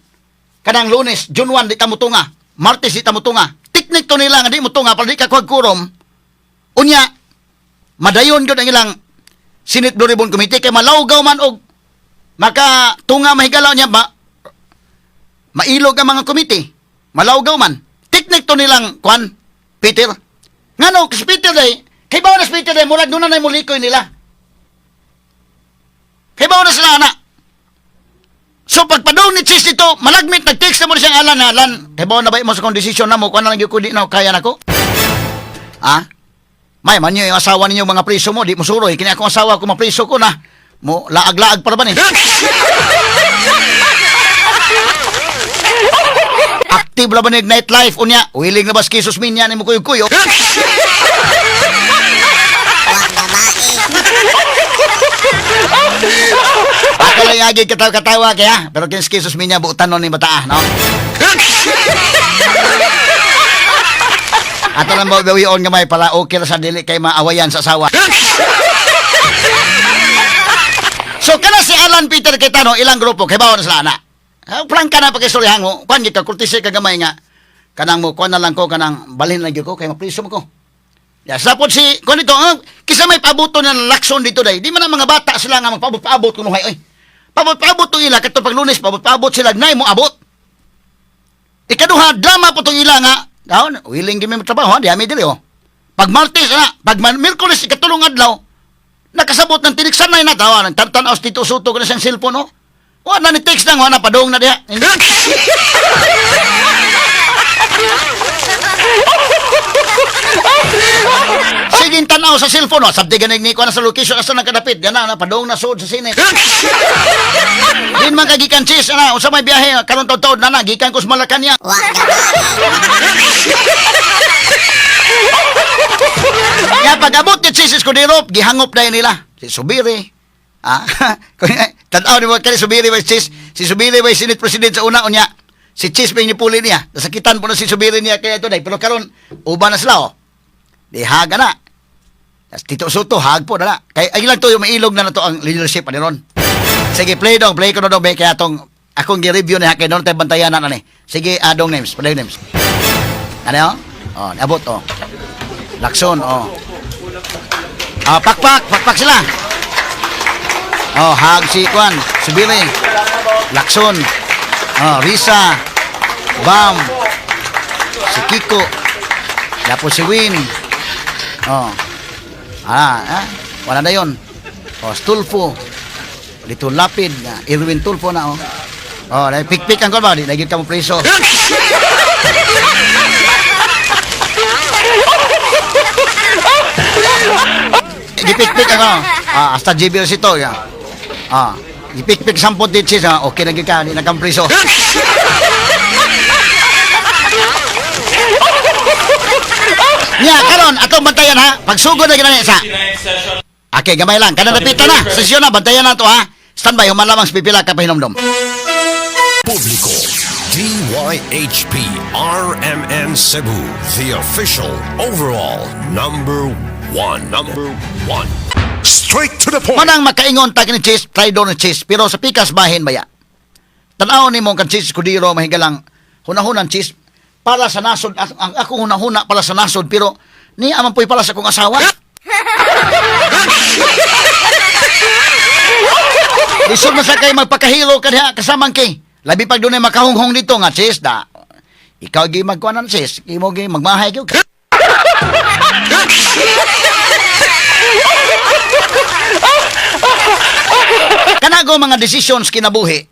kanang Lunes, June 1 di ta motunga, Martes di ta motunga. Teknik to nila nga di motunga para di ka kuwag kurom. Unya madayon gyud ang ilang Senate Blue Ribbon Committee kay malawgaw man og makatunga mahigalaw niya ba mailog ang mga komite. Malawgaw man. Teknik to nilang kwan, Peter. Ngano, si Peter day, kay bawa na si Peter day, murag doon na mulikoy nila. Kay bawa na sila, ana. So pagpadong ni Chis dito, malagmit, nag-text na mo na siyang alan na, alan, kay bawa na ba mo sa kong desisyon na mo, kuan na lang yun ko, di na, kaya na ko. Ah? May man yung asawa ninyo mga priso mo, di mo suroy. Kini akong asawa ko, mapriso ko na. Mo, laag-laag para ba ni? Active la ba ni nightlife unya? Willing na ba si Jesus Minya ni mo kuyog-kuyog? Ako lang yagi katawa-katawa kaya. Pero kini si Jesus Minya buutan nun ni bataa, no? Ato lang bawion gamay para okay ra sa dili kay maawayan sa asawa. So kana si Alan Peter Cayetano ilang grupo kay bawon sila ana. Ah, prangka na pag-istoryahan mo. Kuan gid ka kurtisi ka gamay nga kanang mo kuan na lang ko kanang balhin lang gyud ko kay mapriso mo ko. Ya, sapot si kuan dito, ah, kisa may pabuto na lakson dito day. Di man ang mga bata sila nga magpaabot-paabot kunuhay oy. Paabot-paabot tong ila kadto pag Lunes paabot-paabot sila nay mo abot. Ikaduha, drama po tong ila nga. Daon, willing gimi trabaho, ha? Di ami dili oh. Pag Martes na, pag Miyerkules ikatulong adlaw, nakasabot ng tiniksan na tawa ng tan-tanaw si Tito Soto na siyang cellphone oh. Wa na ni text nang wa na padung na diha. Sige tanaw sa cellphone oh, sabdi ganig ni ko na sa location asa nagkadapit. Yan na, padung na sud sa sine. Din man kagikan sis ana unsa may biyahe karon taud-taud na na gikan ko sa Malacañang. Ya pag-abot ni Chis Escudero, gihangop na nila. Si Subiri. Ah, tanaw ni mo kani Subiri ba Chis? Si Subiri ba Senate President sa una unya. Si Chis may nipuli niya. Nasakitan po na si Subiri niya kaya ito day. Pero karon uban na sila oh. Di haga na. Tas Tito Soto hag po na na. Kay ay lang to yung mailog na na to ang leadership ani ron. Sige, play dong, play ko na dong, kaya tong akong gi-review na kay doon tayo bantayan na ni. Sige, adong names, play names. Ano? Oh, abot oh. Lakson, oh. Ah, pakpak, pakpak sila. Oh, hag si Kwan, Subiri. Lakson. Oh, Risa. Bam. Si Kiko. Tapos si Win. Oh. Ah, ah, wala na yon. Oh, Stulfo. Dito Lapid, ah, Irwin Tulfo na oh. Oh, dahil pikpik ang ba? Di lagi ka mo preso. Gipikpik ako. Ah, hasta JBL sito ya. Ah, gipikpik sampot dit siya. Okay na gyud ka, di na kang priso. Nya karon atong bantayan ha. Pagsugod na ginani sa. Okay, gamay lang. Kanang napita na. Sesyon na, bantayan na to ha. Standby, human lamang sa pipila ka pahinomdom. Publiko. DYHP RMN Cebu, the official overall number one. Number one. Straight to the point. Manang makaingon ta kini Chis, traidor ni Chis, pero sa pikas bahin baya. Tan-aw nimo kan Chis Escudero mahigalang hunahunan Chis para sa nasod ang akong hunahuna para sa nasod pero niya man po'y para sa akong asawa. Lisod man sa kay magpakahilo ka diha kasamang kay. Labi pag dunay makahunghong dito nga Chis da. Ikaw gi magkuanan Chis, imo gi magmahay gyud ka. Kanago mga decisions kinabuhi.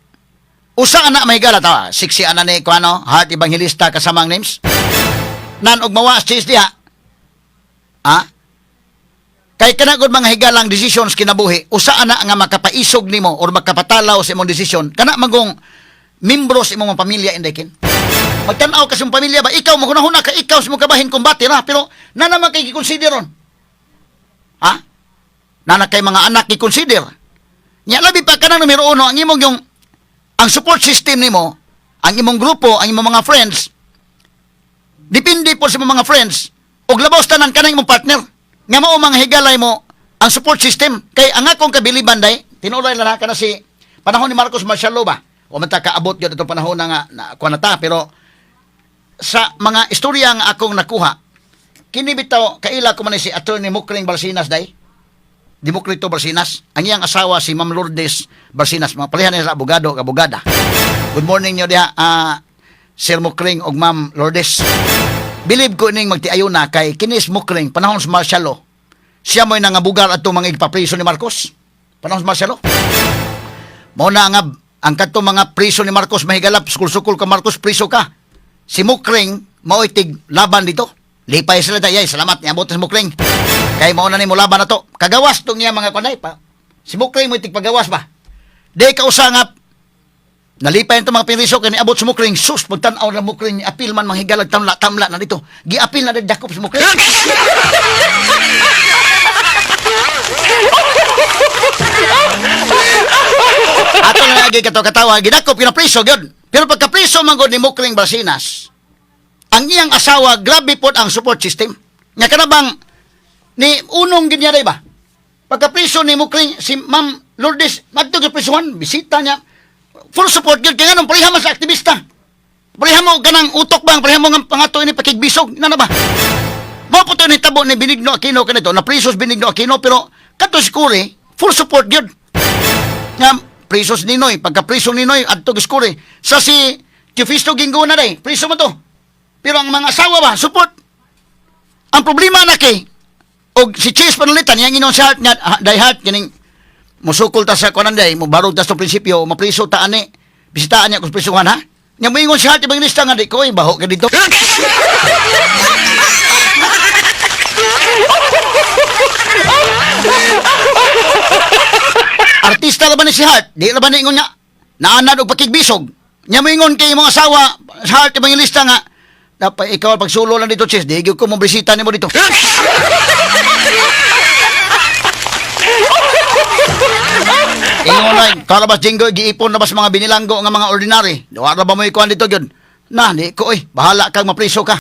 Usa ana mahigala ta, siksi ana ni kuano, Heart Evangelista kasamang names. Nan og mawa Chis diha. Ha? Kay kanagod mga higalang decisions kinabuhi, usa ana nga makapaisog nimo or makapatalaw sa imong desisyon, kana magong membro sa imong pamilya inday kin. Magtan-aw ka sa imong pamilya ba ikaw maghunahuna ka ikaw sa imong kabahin kumbate ra pero na naman kay gikonsider ron. Ha? Nana kay mga anak gi-consider. Nya labi pa kanang numero uno ang imong yung ang support system nimo, ang imong grupo, ang imong mga friends, depende po sa imong mga friends og labaw sa tanan kanang imong partner nga mao mga higalay mo ang support system kay ang akong kabiliban day tinuloy na kana si panahon ni Marcos Marcial ba o man ta kaabot gyud itong panahon na nga na, kuha na ta pero sa mga istorya nga akong nakuha kini bitaw kaila ko man ni si Attorney Mukring Barsinas day Democrito Barsinas ang iyang asawa si Ma'am Lourdes Barsinas mga palihan nila sa abogado ug abogada. Good morning niyo diha, Sir Mukring ug Ma'am Lourdes. Bilib ko ning magtiayon na kay kinis Mukring panahon sa martial law. Siya mo'y nangabugar atong mga igpapriso ni Marcos. Panahon sa martial law. Mao na nga ang kadtong mga priso ni Marcos mahigalap sukol-sukol ka Marcos priso ka. Si Mukring mao'y tig laban dito. Lipay sila dayay, salamat niabot si Mukring. Kay mao na nimo laban na to. Kagawas tong niya mga kanay pa. Si Mukring mo'y tig pagawas ba. Di ka usangap. Nalipay nito mga piriso kay niabot si Mukring. Sus, pagtan-aw na Mukring, apil man manghigalag tamla tamla na dito. Giapil na dakop si Mukring. Ato na lagi kato katawa, gidakop ginapriso gyud. Pero pagkapriso man gud ni Mukring Barsinas, ang iyang asawa grabe pod ang support system. Nga kanabang ni unong gid niya day ba? Pagkapriso ni Mukring si Ma'am Lourdes madto gyud prisuhan, bisita niya. Full support gyud kay nganong pareha man sa aktivista. Pareha mo kanang utok bang, pareha mo nga pangato ini pakigbisog, na ba? Mao po to ni tabo ni Benigno Aquino kanito, na prisos Benigno Aquino pero kadto si Cory, full support gyud nga prisos ni Noy, pagka priso ni Noy, adto giskure. Sa si Teofisto Gingona day, priso mo to. Pero ang mga asawa ba, support. Ang problema na kay, og si Chase Panulitan, yang inon sa heart nga, die heart, kining musukol ta sa kunan day, mubarog ta sa prinsipyo, mapriso ta ani, bisitaan niya kung prisuhan ha. Nya moingon si Heart Evangelista nga di ko, eh, baho ka dito. Artista ra ba ni si Hart? Di ra ba ni ingon nga naanad og pakigbisog? Nya moingon kay imong asawa, si Hart Evangelista nga dapat ikaw ang pagsulo lang dito, Chis. Di gyud ko mo bisita nimo dito. Ingon na, karabas jinggoy, giipon na bas mga binilanggo nga mga ordinary. Wa ra ba mo ikuan dito gyud? Na, di ko oy, bahala kang mapriso ka.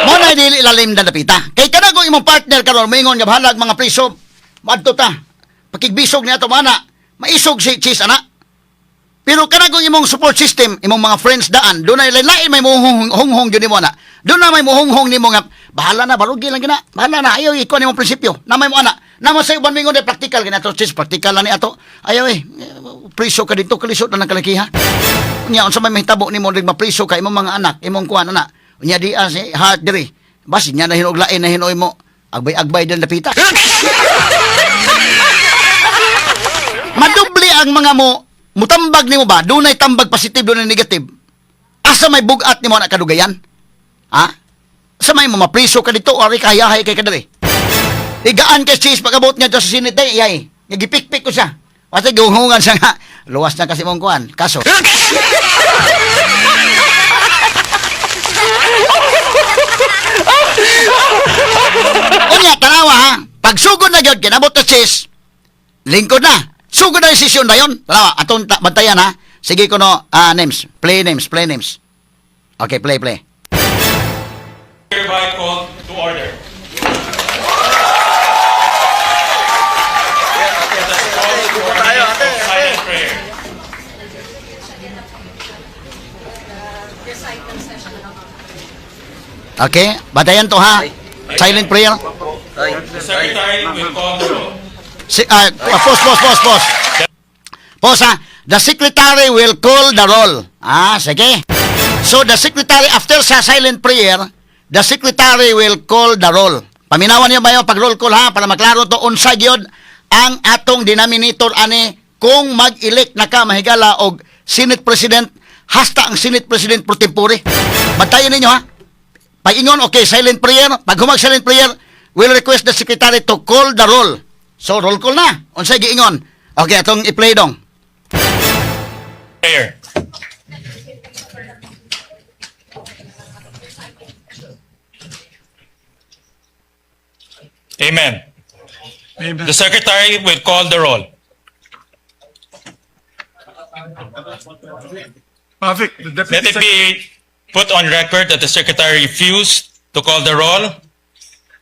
Mo na dili lalim na napita. Kay kada ko imong partner karon moingon nga bahalag mga priso, madto ta. Pakigbisog niya ato ana, maisog si Chis ana. Pero kada kung imong support system, imong mga friends daan, doon ay lain may muhunghong gyud nimo ana. Doon na may muhunghong nimo nga bahala na barugi lang gina. Bahala na ayaw ikaw nimong prinsipyo. Na may mo ana. Na mo sa uban mingon practical gina to Chis, practical na ni ato. Ayaw eh priso ka dito kalisod na ng kalakiha. Unya unsa may mahitabo nimo rig mapriso ka imong mga anak, imong kuan ana. Unya di si heart diri. Basi nya na hinog lain na hinoy mo. Agbay-agbay din napita. Madubli ang mga mo mutambag nimo ba? Dunay tambag positive, dunay negative. Asa may bugat nimo na kadugayan? Ha? Sa may mapriso ka dito, ari kahayahay kay kadiri. Igaan kay sis pag-abot niya sa Senate day, iyay. Nagipikpik ko siya. Kasi gihunghungan siya nga. Luwas na kasi mong kuan. Kaso. Unya, tanawa ha. Pagsugod na gyud, kinabot na sis. Lingkod na. Sugod na yung sesyon na yun. Tanawa, atong bantayan ha. Sige ko no, names. Play names, play names. Okay, play, play. Hereby called to order. Silent prayer. Okay, bantayan to ha. Silent prayer. The secretary will call the roll. Si, pause, pause, pause, pause. Pause ha. The secretary will call the roll. Ah, sige. So the secretary, after sa silent prayer, the secretary will call the roll. Paminawan niyo ba yung pag roll call ha, para maklaro to unsa gyud ang atong denominator ani kung mag-elect na ka mahigala og Senate President hasta ang Senate President pro tempore. Bantayan ninyo ha. Pag-ingon, okay, silent prayer. Pag humag silent prayer, we'll request the secretary to call the roll. So, roll call na. Unsay giingon? Okay, atong i-play dong. Prayer. Amen. The secretary will call the roll. Mavic, the Let deputy it be put on record that the secretary refused to call the roll.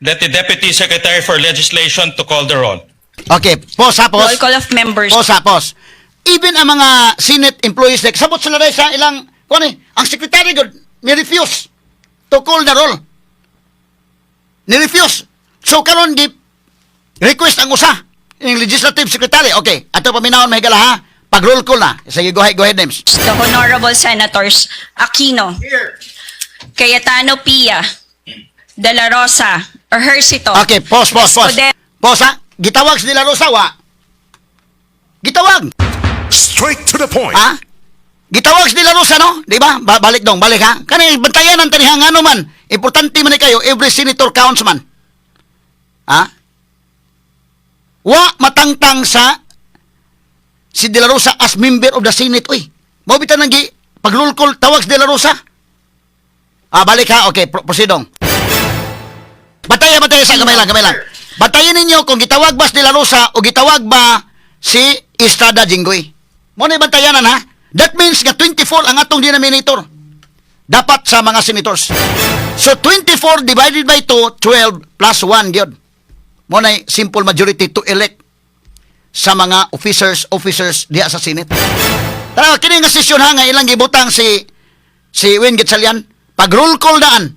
Let the deputy secretary for legislation to call the roll. Okay, pause ha, pause. Roll call of members. Pause ha, pause. Even ang mga Senate employees, like, sabot sila dahil sa ilang, kung ano eh, ang secretary good, ni-refuse to call the roll. Ni-refuse. So, karon gi request ang usa, yung legislative secretary. Okay, ato paminawon mahigala ha. Pag roll call na. Sige, go ahead, names. The Honorable Senators Aquino. Cayetano Pia. De La Rosa. Ejercito. Okay, pause, pause, pause. Escudero. Pause ha. Gitawag si De La Rosa, wa. Gitawag. Straight to the point. Ha? Gitawag si De La Rosa, no? Di ba? Balik dong, balik ha. Kani bantayan ang taniha ngano man. Importante man ni kayo, every senator counts man. Ha? Wa matangtang sa si De La Rosa as member of the Senate. Uy, mao bitan nang gi pag-roll call tawag si De La Rosa. Ah, balik ha. Okay, proceed dong. Bataya, bataya sa gamay lang, gamay lang. Batayan ninyo kung gitawag ba si De La Rosa o gitawag ba si Estrada Jinggoy. Mo na bantayanan ha. That means nga 24 ang atong denominator. Dapat sa mga senators. So 24 divided by 2, 12 plus 1 gyud. Mo na simple majority to elect sa mga officers officers diha sa Senate. Tara, kini nga sesyon ha nga ilang gibutang si si Win Gatchalian pag roll call daan.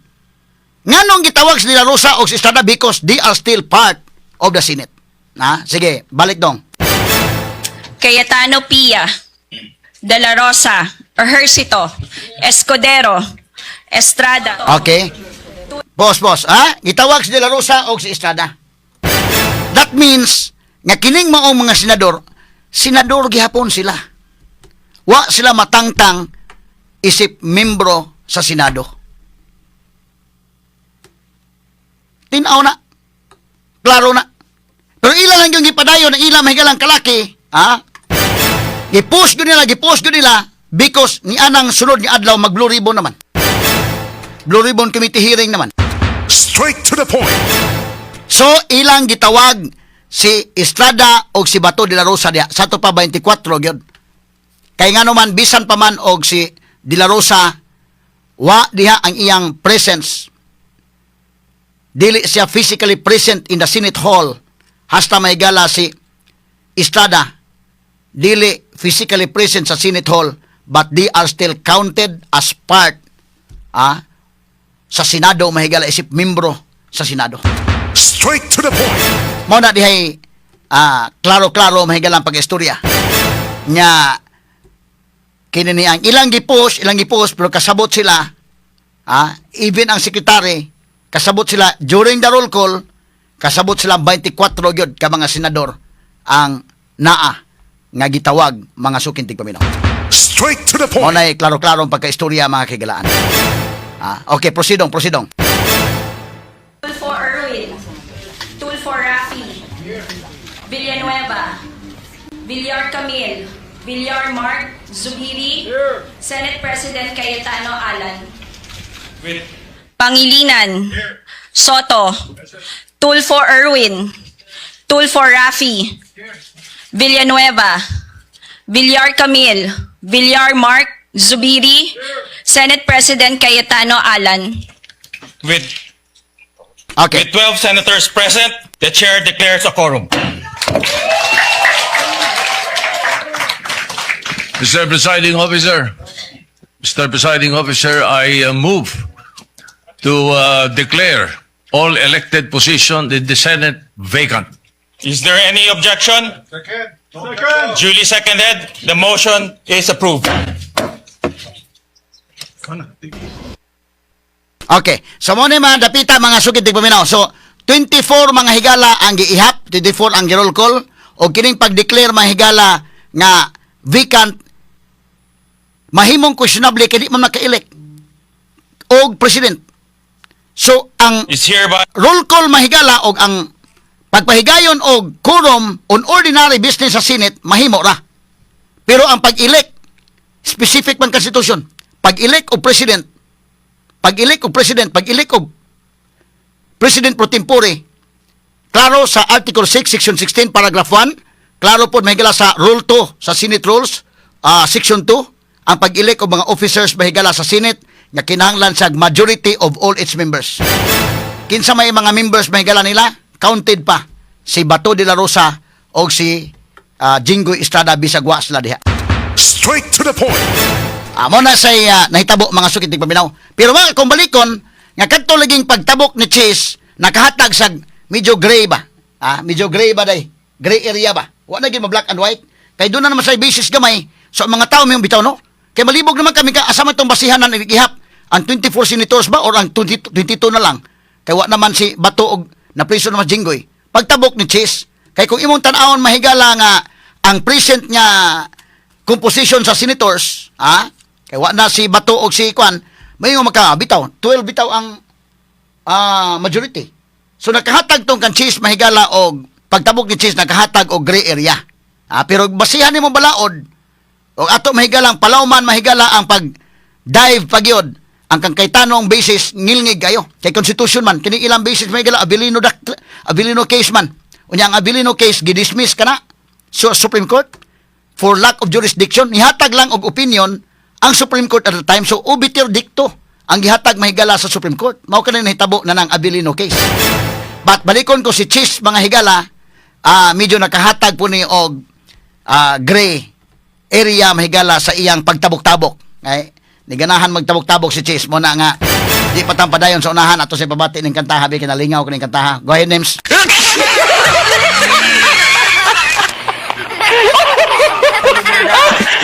Nganong gitawag si De La Rosa o si Estrada? Because they are still part of the Senate. Na, sige, balik dong. Cayetano Pia. De La Rosa. Ejercito. Escudero. Estrada. Okay. Boss, boss, ha? Gitawag si De La Rosa o si Estrada. That means nga kining maong mga senador, senador gihapon sila. Wa sila matangtang isip membro sa Senado. Tinaw na. Klaro na. Pero ila lang yung gipadayon na ila mahigalang kalaki, ha? Gipush gyud nila, gipush gyud nila because ni anang sunod ni adlaw mag blue ribbon naman. Blue Ribbon Committee hearing naman. Straight to the point. So, ilang gitawag si Estrada og si Bato de la Rosa diha. Sa ato pa 24 gyud. Kay ngano man bisan pa man og si de la Rosa wa diha ang iyang presence. Dili siya physically present in the Senate Hall hasta mahigala si Estrada dili physically present sa Senate Hall, but they are still counted as part sa Senado mahigala isip membro sa Senado. Straight to the point. Mao na dihay klaro-klaro mahigala ang pag-istorya. Nya kini ni ang ilang gipush pero kasabot sila even ang sekretary kasabot sila during the roll call, kasabot sila 24 gyud ka mga senador ang naa nga gitawag, mga suking tigpaminaw. Straight to the Mo point. na klaro-klaro ang pagkaistorya, mga kahigalaan. Ah, okay, proceedong, proceedong. Tulfo Erwin. Tulfo Rafi. Villanueva. Villar Camille. Villar Mark. Zubiri. Senate President Cayetano Alan. With Pangilinan. Soto. Tulfo Erwin. Tulfo Rafi. Villanueva. Villar Camille. Villar Mark. Zubiri. Senate President Cayetano Alan. Okay. With 12 senators present, the chair declares a quorum. Mr. Presiding Officer, Mr. Presiding Officer, I move to declare all elected positions in the Senate vacant. Is there any objection? Second. Duly seconded. The motion is approved. Okay. So mo ni mga dapita, mga sugid tigpaminaw. So 24 mga higala ang giihap, 24 ang gi-roll call o kining pag-declare, mga higala, nga vacant mahimong questionable kay di man maka-elect og president. So ang Is hereby roll call, mahigala, og ang pagpahigayon og quorum on ordinary business sa Senate mahimo ra. Pero ang pag-elect, specific man constitution, pag-elect og president, pag-elect og president, pag-elect og president pro tempore, klaro sa Article 6, Section 16, Paragraph 1, klaro po, mahigala, sa Rule 2 sa Senate Rules, Section 2, ang pag-elect og mga officers, mahigala, sa Senate nga kinahanglan sa majority of all its members. Kinsa may mga members, mahigala, nila counted pa si Bato de la Rosa o si Jinggoy Estrada bisag wa sila diha. Straight to the point. Amo na say nahitabo, mga sukit paminaw. Pero mga kung balikon nga kadto laging pagtabok ni Chiz nakahatag sa medyo gray ba? Ah, medyo gray ba day? Gray area ba? Wa na gyud black and white. Kay doon na naman sa basis gamay. So ang mga tao may bitaw, no? Kay malibog naman kami ka asa man tong basihan na nagihap ang 24 senators ba or ang 20, 22 na lang. Kay wa naman si Bato og napriso naman si Jinggoy. Pagtabok ni Chiz, kay kung imong tan-awon, mahigala, nga ang present nga composition sa senators, ah, kay wa na si Bato og si Kwan, may nga maka bitaw, 12 bitaw ang majority. So nakahatag tong kan Chiz, mahigala, og pagtabok ni Chiz nakahatag og gray area. Ah, pero basihan nimo balaod og ato, mahigala, ang palawman, mahigala, ang pag dive pagyod ang kang Cayetano ang basis ngilngig kayo kay constitution man kini ilang basis, mahigala, Avelino case man. Unya ang Avelino case gidismiss kana so Supreme Court for lack of jurisdiction. Nihatag lang og opinion ang Supreme Court at the time, so obiter dicto ang gihatag, mahigala, sa Supreme Court. Mao kanang nahitabo na ng Avelino case. But balikon ko si Chiz, mga higala, medyo nakahatag po ni og gray area, mahigala, sa iyang pagtabok-tabok. Ay, niganahan magtabok-tabok si Chiz mo na nga di pa padayon sa unahan ato sa pabati ning kantaha bi kinalingaw ko ning kantaha. Go ahead, Nims.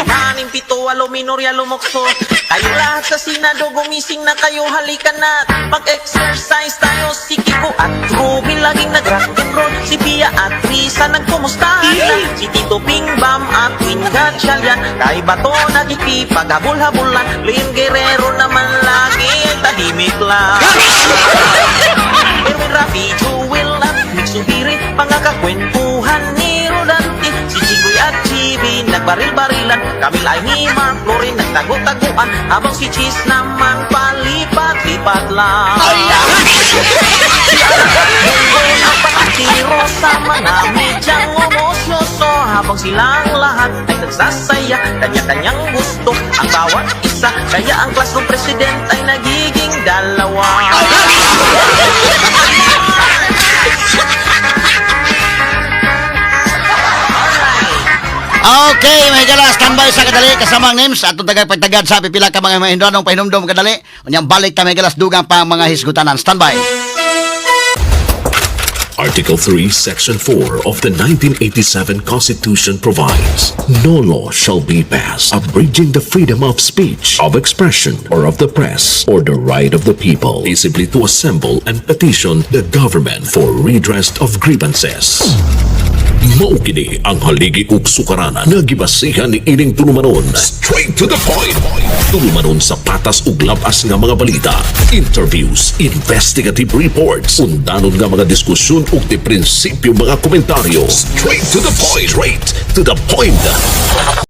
Anim, pito, walo, minorya, lumokso. Kayo lahat sa Senado, gumising na kayo, halika na. Mag-exercise tayo, si Kiko at Ruby laging nag-rock and roll. Si Pia at Risa nagkumustahan na. Si Tito Bing Bam at Win Gatchalian, kay Bato nagkikipaghabol-habulan. Leon Guerrero naman lagi ay tahimik lang. Erwin Rafi, Jewel at Mick Zubiri, mga kakwentuhan ni Rodante. Si Chigoy at Chibi, nagbaril-barilan. Kamil ay ni Mark Lorin, nagtago-taguan. Habang si Cheese naman, palipat-lipat lang. Si Alan at si Rosa, mga medyang umosyoso. Habang silang lahat ay nagsasaya, kanya-kanyang gusto ang bawat isa. Kaya ang classroom president ay nagiging dalawa. Okay, mga higala, standby sa kadali kasama ang names atong tagay pagtagad sa pipila ka mga mahindranong pahinumdom kadali. Unyang balik ta, mga higala, dugang pa ang mga hisgutanan. Standby. Article 3, Section 4 of the 1987 Constitution provides no law shall be passed abridging the freedom of speech, of expression, or of the press, or the right of the people peaceably to assemble and petition the government for redress of grievances. Mao kini ang haligi ug sukaranan nga gibasihan ni ining tulumanon. Straight to the point. Tulumanon sa patas ug labas nga mga balita, interviews, investigative reports, undanon nga mga diskusyon ug di prinsipyo mga komentaryo. Straight to the point. Straight to the point.